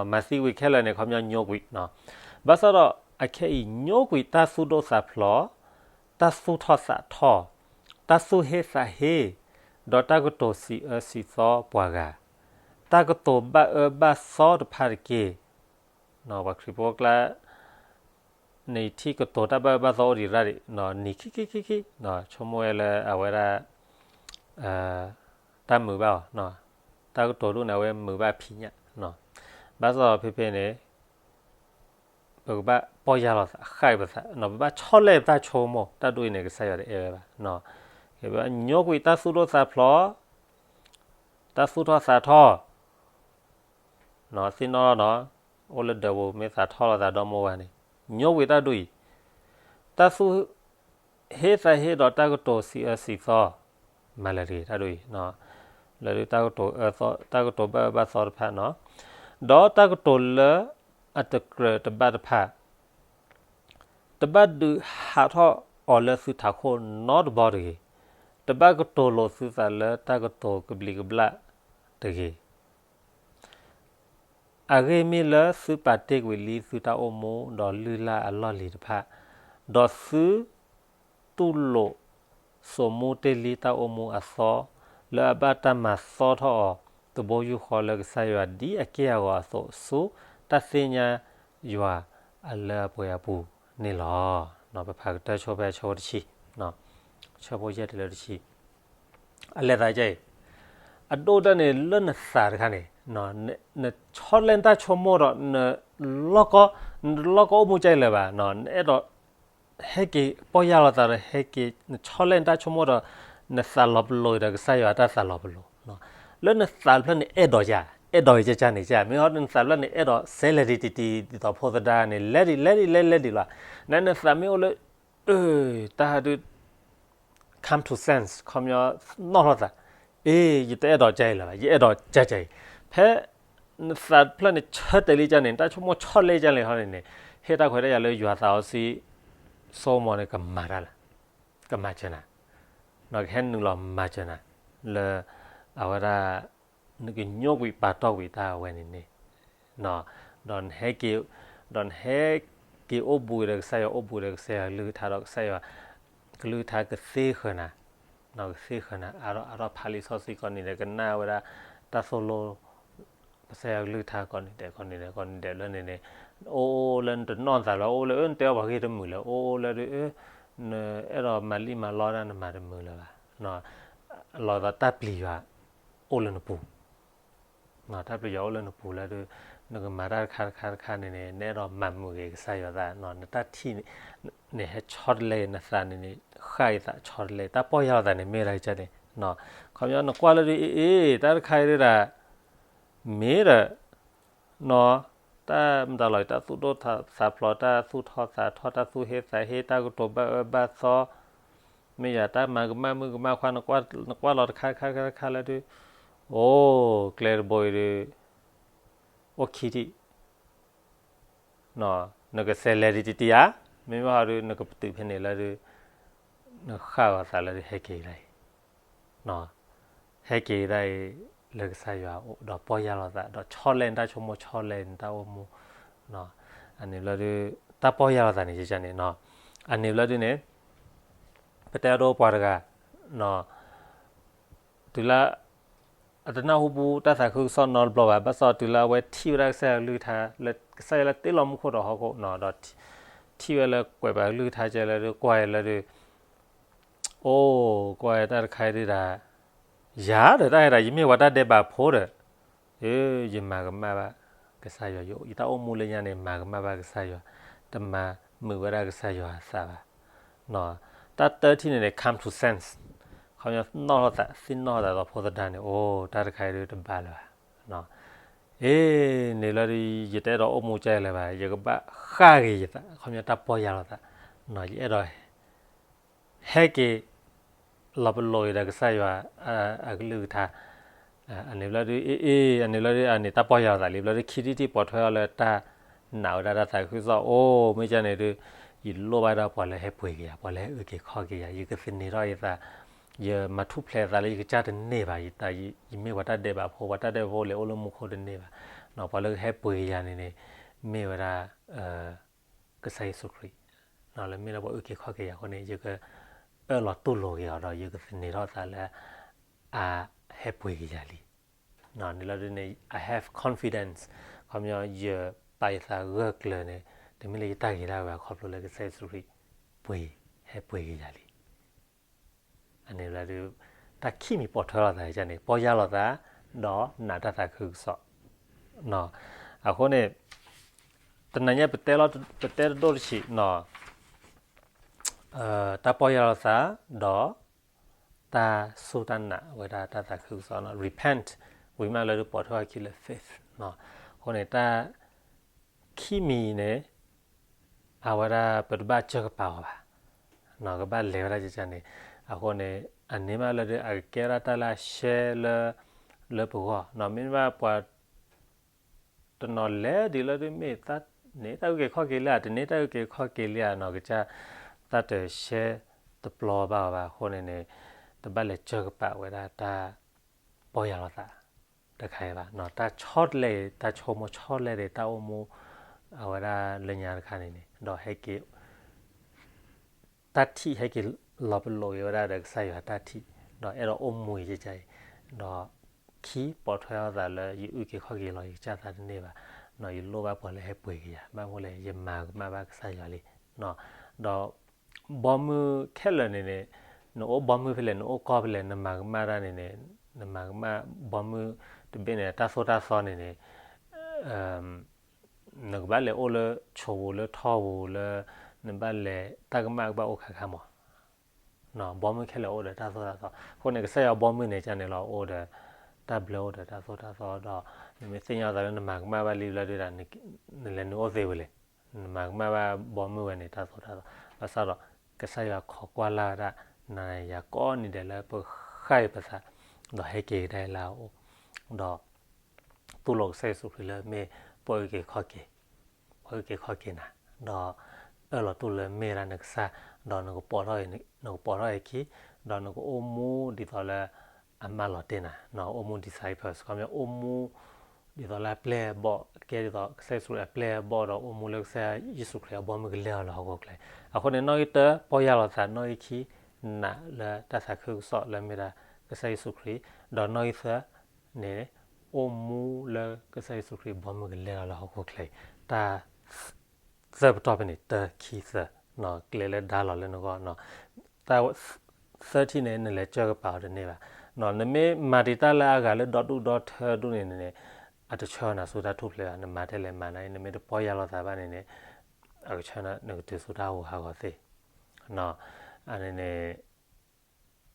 မၤသံကွံာ်ခဲလၢာ်န့ၣ် ခီပညီညိကွံာ်, ဘၣ်ဆၣ်ဒီးအခဲအံၤ ညိကွံာ်တၢ်သူၣ်ဒိၣ်သးဖျိး, တၢ်သူၣ်ထီၣ်သးထီၣ်, တၢ်သူၣ်ဟ့သးဟ့, ဒီးတၢ်ကတိၤစံးအၢစံးသီပှၤဂၤ, တၢ်ကတိၤဘၣ်အၢဘၣ်သီတဖၣ်တက့ၢ်. ပှၤခရံာ်ဖိကျါ နထံၣ်ကတိၤတၢ်ဘၣ်အၢဘၣ်သီအိၣ်ဒံးရၣ်ဒံး, နံၤခံခံခံခံ, ဆိကမိၣ်ဝဲလၢအဝဲဒၣ် တၢ်မုာ်ဘၣ်အီၤ, တၢ်ကတိၤဒိၣ်န့ၣ် အဝဲမုာ်ဘၣ်ဖံးညၣ်, ဘၣ်ဆၣ်ဒီးဖဲဖဲန့ၣ် ပကဘၣ်ပီၢ်ယၢ်လီၤသး ဃၣ်ပသး, ပဘၣ်ဆီၣ်လဲၣ်ပတၢ်ဆိကမိၣ်, တၢ်ဒိၣ်အံၤန့ၣ် ကစၢ်ယွၤတအဲၣ်ဝဲဘၣ်. ကဘၣ်ညိကွံာ်တၢ်သူၣ်ဒိၣ်သးဖျိး, တၢ်သူၣ်ထီၣ်သးထီၣ်, သ့ၣ်နီၣ်လီၤနီၤ, အိၣ်လၢဒၢးပူၤ မ့ၢ်သးထီၣ်လီၤသးဒီမါဝၤန့ၣ်, ညိကွံာ်တၢ်ဒိၣ်အံၤ, တၢ်သူၣ် ဟ့သးဟ့ဒီးတၢ်ကတိၤစံးအၢစံးသီ, မၤလၢာ်တဂ့ၤ တၢ်ဒိၣ်အံၤ, လၢတၢ်ကတိၤအၢသီ တၢ်ကတိၤဘၣ်အၢဘၣ်သီတဖၣ်နီၤ, ဒီးတၢ်ကတိၤလၢအတကြၢးတဘၣ်တဖၣ်, တဘၣ်ဒုးဟးထီၣ်အီၤလၢသုထးခိၣ်နီတဘီတဂ့ၤ, တဘၣ်ကတိၤလိာ်သုသးလၢတၢ်ကတိၤကဘျံးကဘျၣ်တဂ့ၤ. အဂ့ၢ်မ့ၢ်လၢသုပာ်တ့ၢ်ကွံာ်လံသုတၢ်အိၣ်မူဒီးလုၢ်လၢ်အလီၢ်လံၤတဖၣ်, ဒီးသုတူၢ်လိာ်စိာ်မူတ့ၢ်လံတၢ်အိၣ်မူအသီ, လၢအဘၣ်တၢ်မၤသီထီၣ်အီၤတဘိယူၢ်ဃီလၢကစၢ်ယွၤဒ်အက့ၢ်အဂီၤအသိးဆူတၢ်သ့ၣ်ညါယွၤအလၢအပှဲၤအပူၤန့ၣ်လီၤ. ပဖးကတၢၢ်ဆိဖဲဆၢဖိတဆံ, ဆၢဖိယဲၢ်တုၤလၢတဆံ အလဲၤသးကဲအံၤ, အဒိၣ်တၢ်န့ၣ်လၢနသးတခါန့ၣ်, နဆီၣ်လဲၣ်နတၢ်ဆိကမိၣ်ဒီး နလီၢ်ကီ, နတလီၢ်ကီအိၣ်မူကဲအံၤလၢၤဘၣ်, နအဲၣ်ဒိး ဟဲက့ၤပီၢ်ယၢ်လီၤသးဒီး ဟဲက့ၤ နဆီၣ်လဲၣ်နတၢ်ဆိကမိၣ်ဒီး နသးလီၤပလိာ်ဒီးကစၢ်ယွၤအတၢ်သးလီၤပလိာ်, လၢနသးတဖျၢၣ်န့ၣ်အဲၣ်ဒိးယၤ, အဲၣ်ဒိးယကၢ်န့ၣ်ကၢ်, မ့ၢ်ဟီနသးတဖျၢၣ်န့ၣ်အဲၣ်ဒိးစဲးလဲၤဒံးတံၤတံၤ ဒ်သိးဖိသဒါန့ၣ် လဲၤဒံး လဲၤဒံး လဲၤ လဲၤဒံးလီၤ. နနသးမ့ၢ်အိၣ်လၢ တၢ်ဟးဒုး come to sense ခီပညီနီၣ်ထီၣ်သး, အ့ ယတအဲၣ်ဒိးကၢ်အံၤလၢၤဘၣ်, ယအဲၣ်ဒိးကၢ်ကၢ်အံၤ, ဖဲနသးတဖျၢၣ်န့ၣ်ဆၢတဲာ်လံကၢ်န့ၣ် နတၢ်ဆိကမိၣ်ဆီၣ်လဲၣ်ကၢ်လဲၣ်ဟီန့ၣ်န့ၣ်, ဟ့ၣ်တၢ်ခွဲးတၢ်ယာ်လၢယွၤသးစီဆှံ စိကမီၤန့ၣ် ကမၤတၢ်လၢ ကမၤစၢၤနၤ, ကဟဲနုာ်လီၤမၤစၢၤနၤ လၢ အဝဲဒၣ် နကညိကွံာ်ပာ်တီၢ်ကွံာ်တၢ်အဝဲန့ၣ်န့ၣ်, ဒီးနဟဲက့ၤ, ဒီးနဟဲက့ၤအိၣ်ဘှံးဒီးကစၢ်ယွၤ အိၣ်ဘှံးဒီးကစၢ်ယွၤကလုၢ်ကထါဒီးကစၢ်ယွၤ ကလုၢ်ကထါကသ့ဃၢၤနၤ, ကသ့ဃၢၤနၤ အါထီၣ်အါထီၣ်ဖးလံာ်စီဆှံကိးနံၤဒဲး ကနၣ်ဝဲဒၣ် တၢ်သိၣ်လိ ကစၢ်ယွၤကလုၢ်ကထါကိးနံၤဒဲး ကိးနံၤဒဲး ကိးနံၤဒဲးလၢန့ၣ်န့ၣ်, အိၣ်လၢနတနီၢ်သးလၢ အိၣ်လၢအၢ နတဲအီၤပှၤဂ့ၢ်တမုာ်လၢ အိၣ်လၢဒုး နအဲၣ်ဒိးမၤလံၣ်မၤလီတၢ် နမၤတမုာ်လၢၤဘၣ်, လီၤသးတၢ်ပျံၤယွၤအိၣ်လၢနပူၤ, တၢ်ပျံၤယွၤအိၣ်လၢနပူၤလၢဒုး နကမၤတၢ်တခါတခါတခါန့ၣ်န့ၣ် နအဲၣ်ဒိးမၤမုာ်ဂ့ၤကစၢ်ယွၤသး နတၢ်ထံၣ်န့ၣ် ဟဲဆီတလဲ နသးန့ၣ်န့ၣ် ဃၣ်အသးဆီတလဲ တၢ်ပီၢ်ယၢ်လီၤသးန့ၣ် မ့ၢ်ဝဲဒၣ်ကန့ၣ်, ခီပညီနကွၢ်လၢဒုး အ့ အ့ တၢ်တခါအံၤဒုးဒၣ် မ့ၢ်ဒီး နီၢ် တၢ်မတၤလီၤ တၢ်သူၣ်ဒိၣ်သးဖျိး တၢ်သူၣ်ထီၣ်သးထီၣ် တၢ်သူၣ်ဟ့သးဟ့ တၢ်ကတိၤဘၣ်အၢဘၣ်သီ, မ့ၢ်ယၤတၢ်မၤကမၣ်မုၣ်ကမၣ်ခွါ နကွၢ်လီၤတခါတခါတခါတခါလၢဒုး, အိၣ် ကျဲတဘိအံၤဒုး အိၣ်ခံထံၣ် နကစဲးလဲၤဒံးတံၢ်တံၢ်ဧါ, မ့မ့ၢ်ဟီဒုး နကပတုာ်ဖဲန့ၣ်လၢဒုး နဃၣ်ဂီၤသးလၢဒုး ဟဲက့ၤဒၣ်အံၤ, ဟဲက့ၤဒၣ်အံၤ လၢကစၢ်ယွၤအအိၣ် ဒီးပီၢ်ယၢ်လီၤသး ဒီးဆီလဲၣ်နတၢ်ဆိကမိၣ် ဆီလဲၣ်နတၢ်အိၣ်မူ, အန့ၣ်ဘျီဒုး တၢ်ပီၢ်ယၢ်လီၤသးန့ၣ် ယကန့ၣ်, အန့ၣ်ဘျီဒုးန့ၣ် ပတဲအဒိပှၤတဂၤ တုၤလၢ အတနၢ်ဟူပူတၢ်သးခုကစီၣ်နီတဘျီဘၣ်, ဘၣ်ဆၣ်တုၤလၢအဝဲထံၣ်ဝဲဒၣ်ကစၢ်ယွၤကလုၢ်ကထါ လၢကစၢ်ယွၤလၢတ့လီၤမူခိၣ်ဒီးဟီၣ်ခိၣ်နီၤ, ဒီးထံၣ်ဝဲလၢကွဲးပှၤကလုၢ်ကထါကဲလၢဒုး ကွၢ်လၢဒုး, အိၣ် ကွၢ်တၢ်တခါအံၤဒုးဒၣ် ယၤဒီးတၢ်ဟဲဒၣ် ယမ့ၢ်ပှၤတၢ်ဒဲးဘးဖိဒီး ယမၤကမၣ်ဘၣ်ကစၢ်ယွၤ, ယတၢ်အိၣ်မူလၢညါန့ၣ် မၤကမၣ်ဘၣ်ကစၢ်ယွၤ, တမၤမုာ်ဝဲဒၣ်ကစၢ်ယွၤအသးဘၣ်. တၢ်တၢထံၣ်န့ၣ်န့ၣ် come to sense, ခီပညီနီၣ်ထီၣ်သး သ့ၣ်နီၣ်ထီၣ်သးဒီးဖိသဒါန့ၣ် အိၣ် တၢ်တခါအံၤဒုးတဘၣ်လၢၤဘၣ်. အ့ န့ၣ်လၢဒုး ယတအဲၣ်ဒိးအိၣ်မူကဲလၢၤဘၣ်, ယကဘၣ်ဃၣ်က့ၤယသး ခီပညီတၢ်ပီၢ်ယၢ်လီၤသး, ယအဲၣ်ဒိး ဟဲက့ၤ လီၤပလိာ်အံၤဒီးကစၢ်ယွၤ အကလုၢ်ကထါ, အန့ၣ်ဘျီဒုး အ့ အ့ အန့ၣ်ဘျီဒုး အန့ၣ်တၢ်ပီၢ်ယၢ်လီၤသးလံ ဘျီဒုး ခံထံၣ်ထံၣ်ပိာ်ထွဲအီၤလၢတၢ်နာ်ဝဲဒၣ်တၢ်သးခုကစီၣ် အိၣ် မ့ၢ်ကန့ၣ်ဒုး ယလိၣ်ဘၣ်ဒၣ်ပှၤလၢဟဲပှ့ၤက့ၤယၤ ပှၤလၢဟဲအုၣ်က့ၤခီၣ်က့ၤယၤ ယကသန့ၤထီၣ်ယသး, ယမၤထူၣ်ဖျဲးအသးလၢယကစၢ်တန့ၢ်ဘၣ်, ယမ့ၢ်ပှၤတၢ်ဒဲးဘးဖိ ပှၤတၢ်ဒဲးဘးဖိလဲၤအိၣ်လၢမူခိၣ်တန့ၢ်ဘၣ်, ပှၤလၢကဟဲပှ့ၤက့ၤယၤန့ၣ်န့ၣ် မ့ၢ်ဝဲဒၣ် ကစၢ်ယ့ၣ်ၡူးခရံာ်, လၢမ့ၢ်ဒၣ်ပှၤအုၣ်က့ၤခီၣ်က့ၤယၤအဃိန့ၣ် ယကအၢၣ်လီၤတူၢ်လိာ်က့ၤအီၤဒီး ယကသန့ၤထီၣ်သးလၢ အဟဲပှ့ၤက့ၤယၤလံ. န့ၣ်လီၤဒုန့ၣ် I have confidence ခီပညီ ယပာ်ယသးဂၢၢ်ကျၢၤန့ၣ် တမ့ၢ်လၢယတၢ်ဂ့ၤတၢ်ဝါ ခီဖျိလၢကစၢ်ယ့ၣ်ၡူးခရံာ်ပှ့ၤ ဟဲပှ့ၤက့ၤယၤလံ. အန့ၣ်လီၤဒု တၢ်ခံမံၤပိာ်ထွဲလိာ်သးန့ၣ် ပီၢ်ယၢ်လိာ်သး ဒီးနာ်တၢ်သးခုကစီၣ်. အဃိန့ၣ် တနံၤညါ ပတဲတဒိၣ်တဆံး တၢ်ပီၢ်ယၢ်လိာ်သး ဒီး တၢ်စူၢ်တၢ်နာ်ဝဲဒၣ်တၢ်သးခုကစီၣ်န့ၣ် repent ဝံၤမးလၢဒုးပိာ်ထွဲအခံလၢ faith အဃိန့ၣ် တၢ်ခံမံၤန့ၣ် အဝဲဒၣ်ပတဘၣ်စၢၢ်ကပၤအီၤဘၣ်, ကဘၣ်လဲၤဝဲဒၣ်ကန့ၣ်. အဃိန့ၣ် အန့ၣ်မးလၢဒုး အကကဲဝဲဒၣ်တၢ်လၢအရှဲလၢ လၢပဂီၢ် မ့တမ့ၢ်ဘၣ်ပှၤ တနီၤလဲၤဒ်လၢဒုးမ့ၢ် န့ၢ်တၢ်အုၣ်က့ၤခီၣ်က့ၤလံဧါ တန့ၢ်တၢ်အုၣ်က့ၤခီၣ်က့ၤလံဧါန့ၣ် ကစၢ်သးတရှဲတပျီဘၣ်အီၤဘၣ်. အဃိန့ၣ်န့ၣ် တဘၣ်လဲၤစၢၢ်ကပၤဝဲဒၣ်တၢ်ပီၢ်ယၢ်လိာ်သးတခါအံၤဘၣ်. တၢ်ဆီတလဲ တၢ်ဆိကမိၣ်ဆီတလဲဒီး တၢ်အိၣ်မူအဝဲဒၣ်လၢညါတခါန့ၣ်န့ၣ် ဒီးဟဲက့ၤ တၢ်ထံၣ်ဟဲက့ၤလီၤပလိာ်က့ၤဝဲဒၣ်ဒီးကစၢ်ယွၤတၢ်ထံၣ် ဒီးအဲၣ်ဒိးအိၣ်မူအံၤကကါအံၤ, ဒီးခံပိာ်ထွဲအသးလၢယအုၣ်က့ၤခီၣ်က့ၤလီၤ ယကစၢ်သးတန့ၢ်ဘၣ်, ယလိၣ်ဘၣ်ပှၤလၢဟဲပှ့ၤက့ၤယၤ, ဘၣ်မနုၤလဲၣ် ယမၤကမၣ်ဘၣ်ကစၢ်ယွၤလံ. ဒီးဘီမုၢ်ခဲလၢာ်န့ၣ်န့ၣ် နအိၣ်ဘီမုၢ်ဖဲလဲၣ် နအိၣ်ကီၢ်ဖဲလဲၣ် နမၤကမၣ်တၢ်န့ၣ်န့ၣ် နမၤကမၣ်ဘီမုၢ်တဘ့ၣ်န့ၣ် တၢ်သိၣ်တၢ်သီန့ၣ်န့ၣ် နကဘၣ်လဲၤအိၣ်လၢဆိးပူၤလၢထီပူၤလၢ နဘၣ်လဲၤတၢ်ကမၣ်ကဘၣ်အိၣ်ခါခါမး, ဘီမုၢ်ခဲလၢာ်အိၣ်ဒီးတၢ်သိၣ်တၢ်သီ. အဃိန့ၣ် ကစၢ်ယွၤဘီမုၢ်န့ၣ် ကန့ၣ်လီၤ အိၣ်ဒီးတၢ်ဘျၢအိၣ်ဒီးတၢ်သိၣ်တၢ်သီဒီး နမ့ၢ်သ့ၣ်ညါသးလၢနမၤကမၣ်ဘၣ်လံဘျီဒုဒၣ် နလဲၤနုာ်အိၣ်သ့ဝံၤလဲၣ်, နမၤကမၣ်ဘၣ်ဘီမုၢ်ဝဲန့ၣ် တၢ်သိၣ်တၢ်သီ. ဘၣ်ဆၣ်ဒီး ကစၢ်ယွၤခိးကွၢ်လၢ်ဝဲဒၣ် နၤယၤကိးနံၤဒဲးလၢပဃၣ်အံၤပသး, ဒီးဟဲက့ၤကဒါအံၤလၢအအိၣ်, ဒီး တူၢ်လိာ်ကစၢ်ယ့ၣ်ၡူးခရံာ်လၢမ့ၢ်ပှၤအုၣ်က့ၤခီၣ်က့ၤ, ပှၤအုၣ်က့ၤခီၣ်က့ၤနၤ, ဒီးအၢၣ်လီၤတူၢ်လၢမ့ၢ်ဝဲဒၣ်နကစၢ်, ဒီးနကပိာ်ထီၣ်အခံ, ဒီးနကအိၣ်မူဒ်သိးလၢအမၢလီၤတ့ၢ်နၤ, အိၣ်မူ disciples ခီပညီ အိၣ်မူ ဒ်သိးလၢအပျဲၢ်အဘီၣ်, ကဲဒ်သိးကစၢ်ယ့ၣ်ၡူးခရံာ်အပျဲၢ်အဘီၣ်ဒီးအိၣ်မူလၢကစၢ်ယ့ၣ်ၡူးခရံာ်အဘီမုၢ်ကလဲၤအီၤလၢဟီၣ်ခိၣ်ချၢ. အဃိန့ၣ် နီၣ်ဂံၢ်တၢ ပီၢ်ယၢ်လီၤသး, နီၣ်ဂံၢ်ခံ နာ်လၢတၢ်သးခုကစီၣ်လၢမ့ၢ်ဒၣ်ကစၢ်ယ့ၣ်ၡူးခရံာ်, ဒီးနီၣ်ဂံၢ်သၢန့ၣ် အိၣ်မူလၢကစၢ်ယ့ၣ်ၡူးခရံာ်ဘီမုၢ်ကလဲၤလီၤလၢဟီၣ်ခိၣ်ချၢအံၤ, တၢ် သၢပတီၢ်ဖဲန့ၣ် တၢ ခံ သၢ, ကျဲလၢဒါလီၤလၢနဂီၢ်, တၢ် သၢထံၣ်န့ၣ် နလဲၤစၢၢ်ကပၤအီၤတန့ၢ်ဘၣ်. နမ့ၢ်မၤတံာ်တာ်လၢအဂၤလၢဒီဒူၣ်ဒီထၢဒူၣ်န့ၣ်န့ၣ် အတဆၢနၤဆူတၢ်ထူၣ်ဖျဲးဘၣ်. နမၤထဲလဲၣ်မၤနၤအံၤ နမ့ၢ်တပီၢ်ယၢ်လီၤသးဘၣ်န့ၣ်န့ၣ် အကဆၢနၤ နကတုၤဆူတၢ်ဟးဂီၤသ့. အန့ၣ်န့ၣ်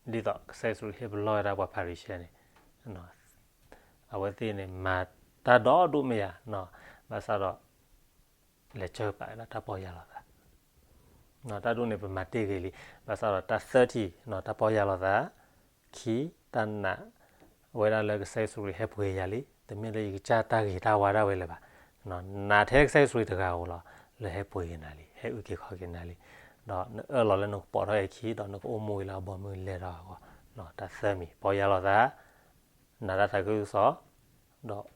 ဒ်သိးကစၢ်ယ့ၣ်ၡူးခရံာ်ဟ့ၣ်ပလီၢ်ဝဲဒၣ်ပှၤဖၤရံၤၡဲန့ၣ် အဝဲသ့ၣ်န့ၣ် မၤတၢ်ဒီဒူၣ်မ့ၢ်ယၤ, ဘၣ်ဆၣ်ဒီး လဲၤစၢၢ်ကပၤလၢတၢ်ပီၢ်ယၢ်လီၤသး, တၢ်ဒူၣ်န့ၣ် ပမၤတ့ၢ်ဂ့ၤလံ, ဘၣ်ဆၣ်ဒီးတၢ်သၢထံၣ် တၢ်ပီၢ်ယၢ်လီၤသး, ခံ တၢ်နာ်ဝဲဒၣ်လၢကစၢ်ယ့ၣ်ၡူးခရံာ်ဟဲပှ့ၤယၤလံ, တမ့ၢ်လၢယကစၢ်တၢ်ဂ့ၤတၢ်ဝါဒၣ်ဝဲလၢၤဘၣ်, နာ်ထဲကစၢ်ယ့ၣ်ၡူးခရံာ်တဂၤဧိၤလီၤ, လၢဟဲပှ့ၤက့ၤနၤလံ, ဟဲအုၣ်က့ၤခီၣ်က့ၤနၤလံ, ဒီးနအၢၣ်လီၤလၢနကပိာ်ထီၣ်အခံ ဒီးနကအိၣ်မူဝံၤလၢအဘီမုၢ်လဲၤဒီးအဂီၢ်, တၢ်သၢမံၤ ပီၢ်ယၢ်လီၤသး, နာ်တၢ်သးခုကစီၣ်, ဒီး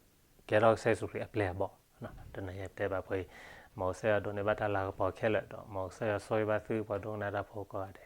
ကဲထီၣ်ကစၢ်ယ့ၣ်ၡူးခရံာ်အပျဲၢ်အဘီၣ်. တနံၤအံၤတဲဘၣ်ပှၤအံၤ, မ်ကစၢ်ယွၤဒိးန့ၢ်ဘၣ်တၢ်လၤကပီၤခဲလၢာ် ဒီးမ်ကစၢ်ယွၤဆိၣ်ဂ့ၤဘၣ်သုပှၤဒိကနၣ်တၢ်ဖိကိးဂၤဒဲး.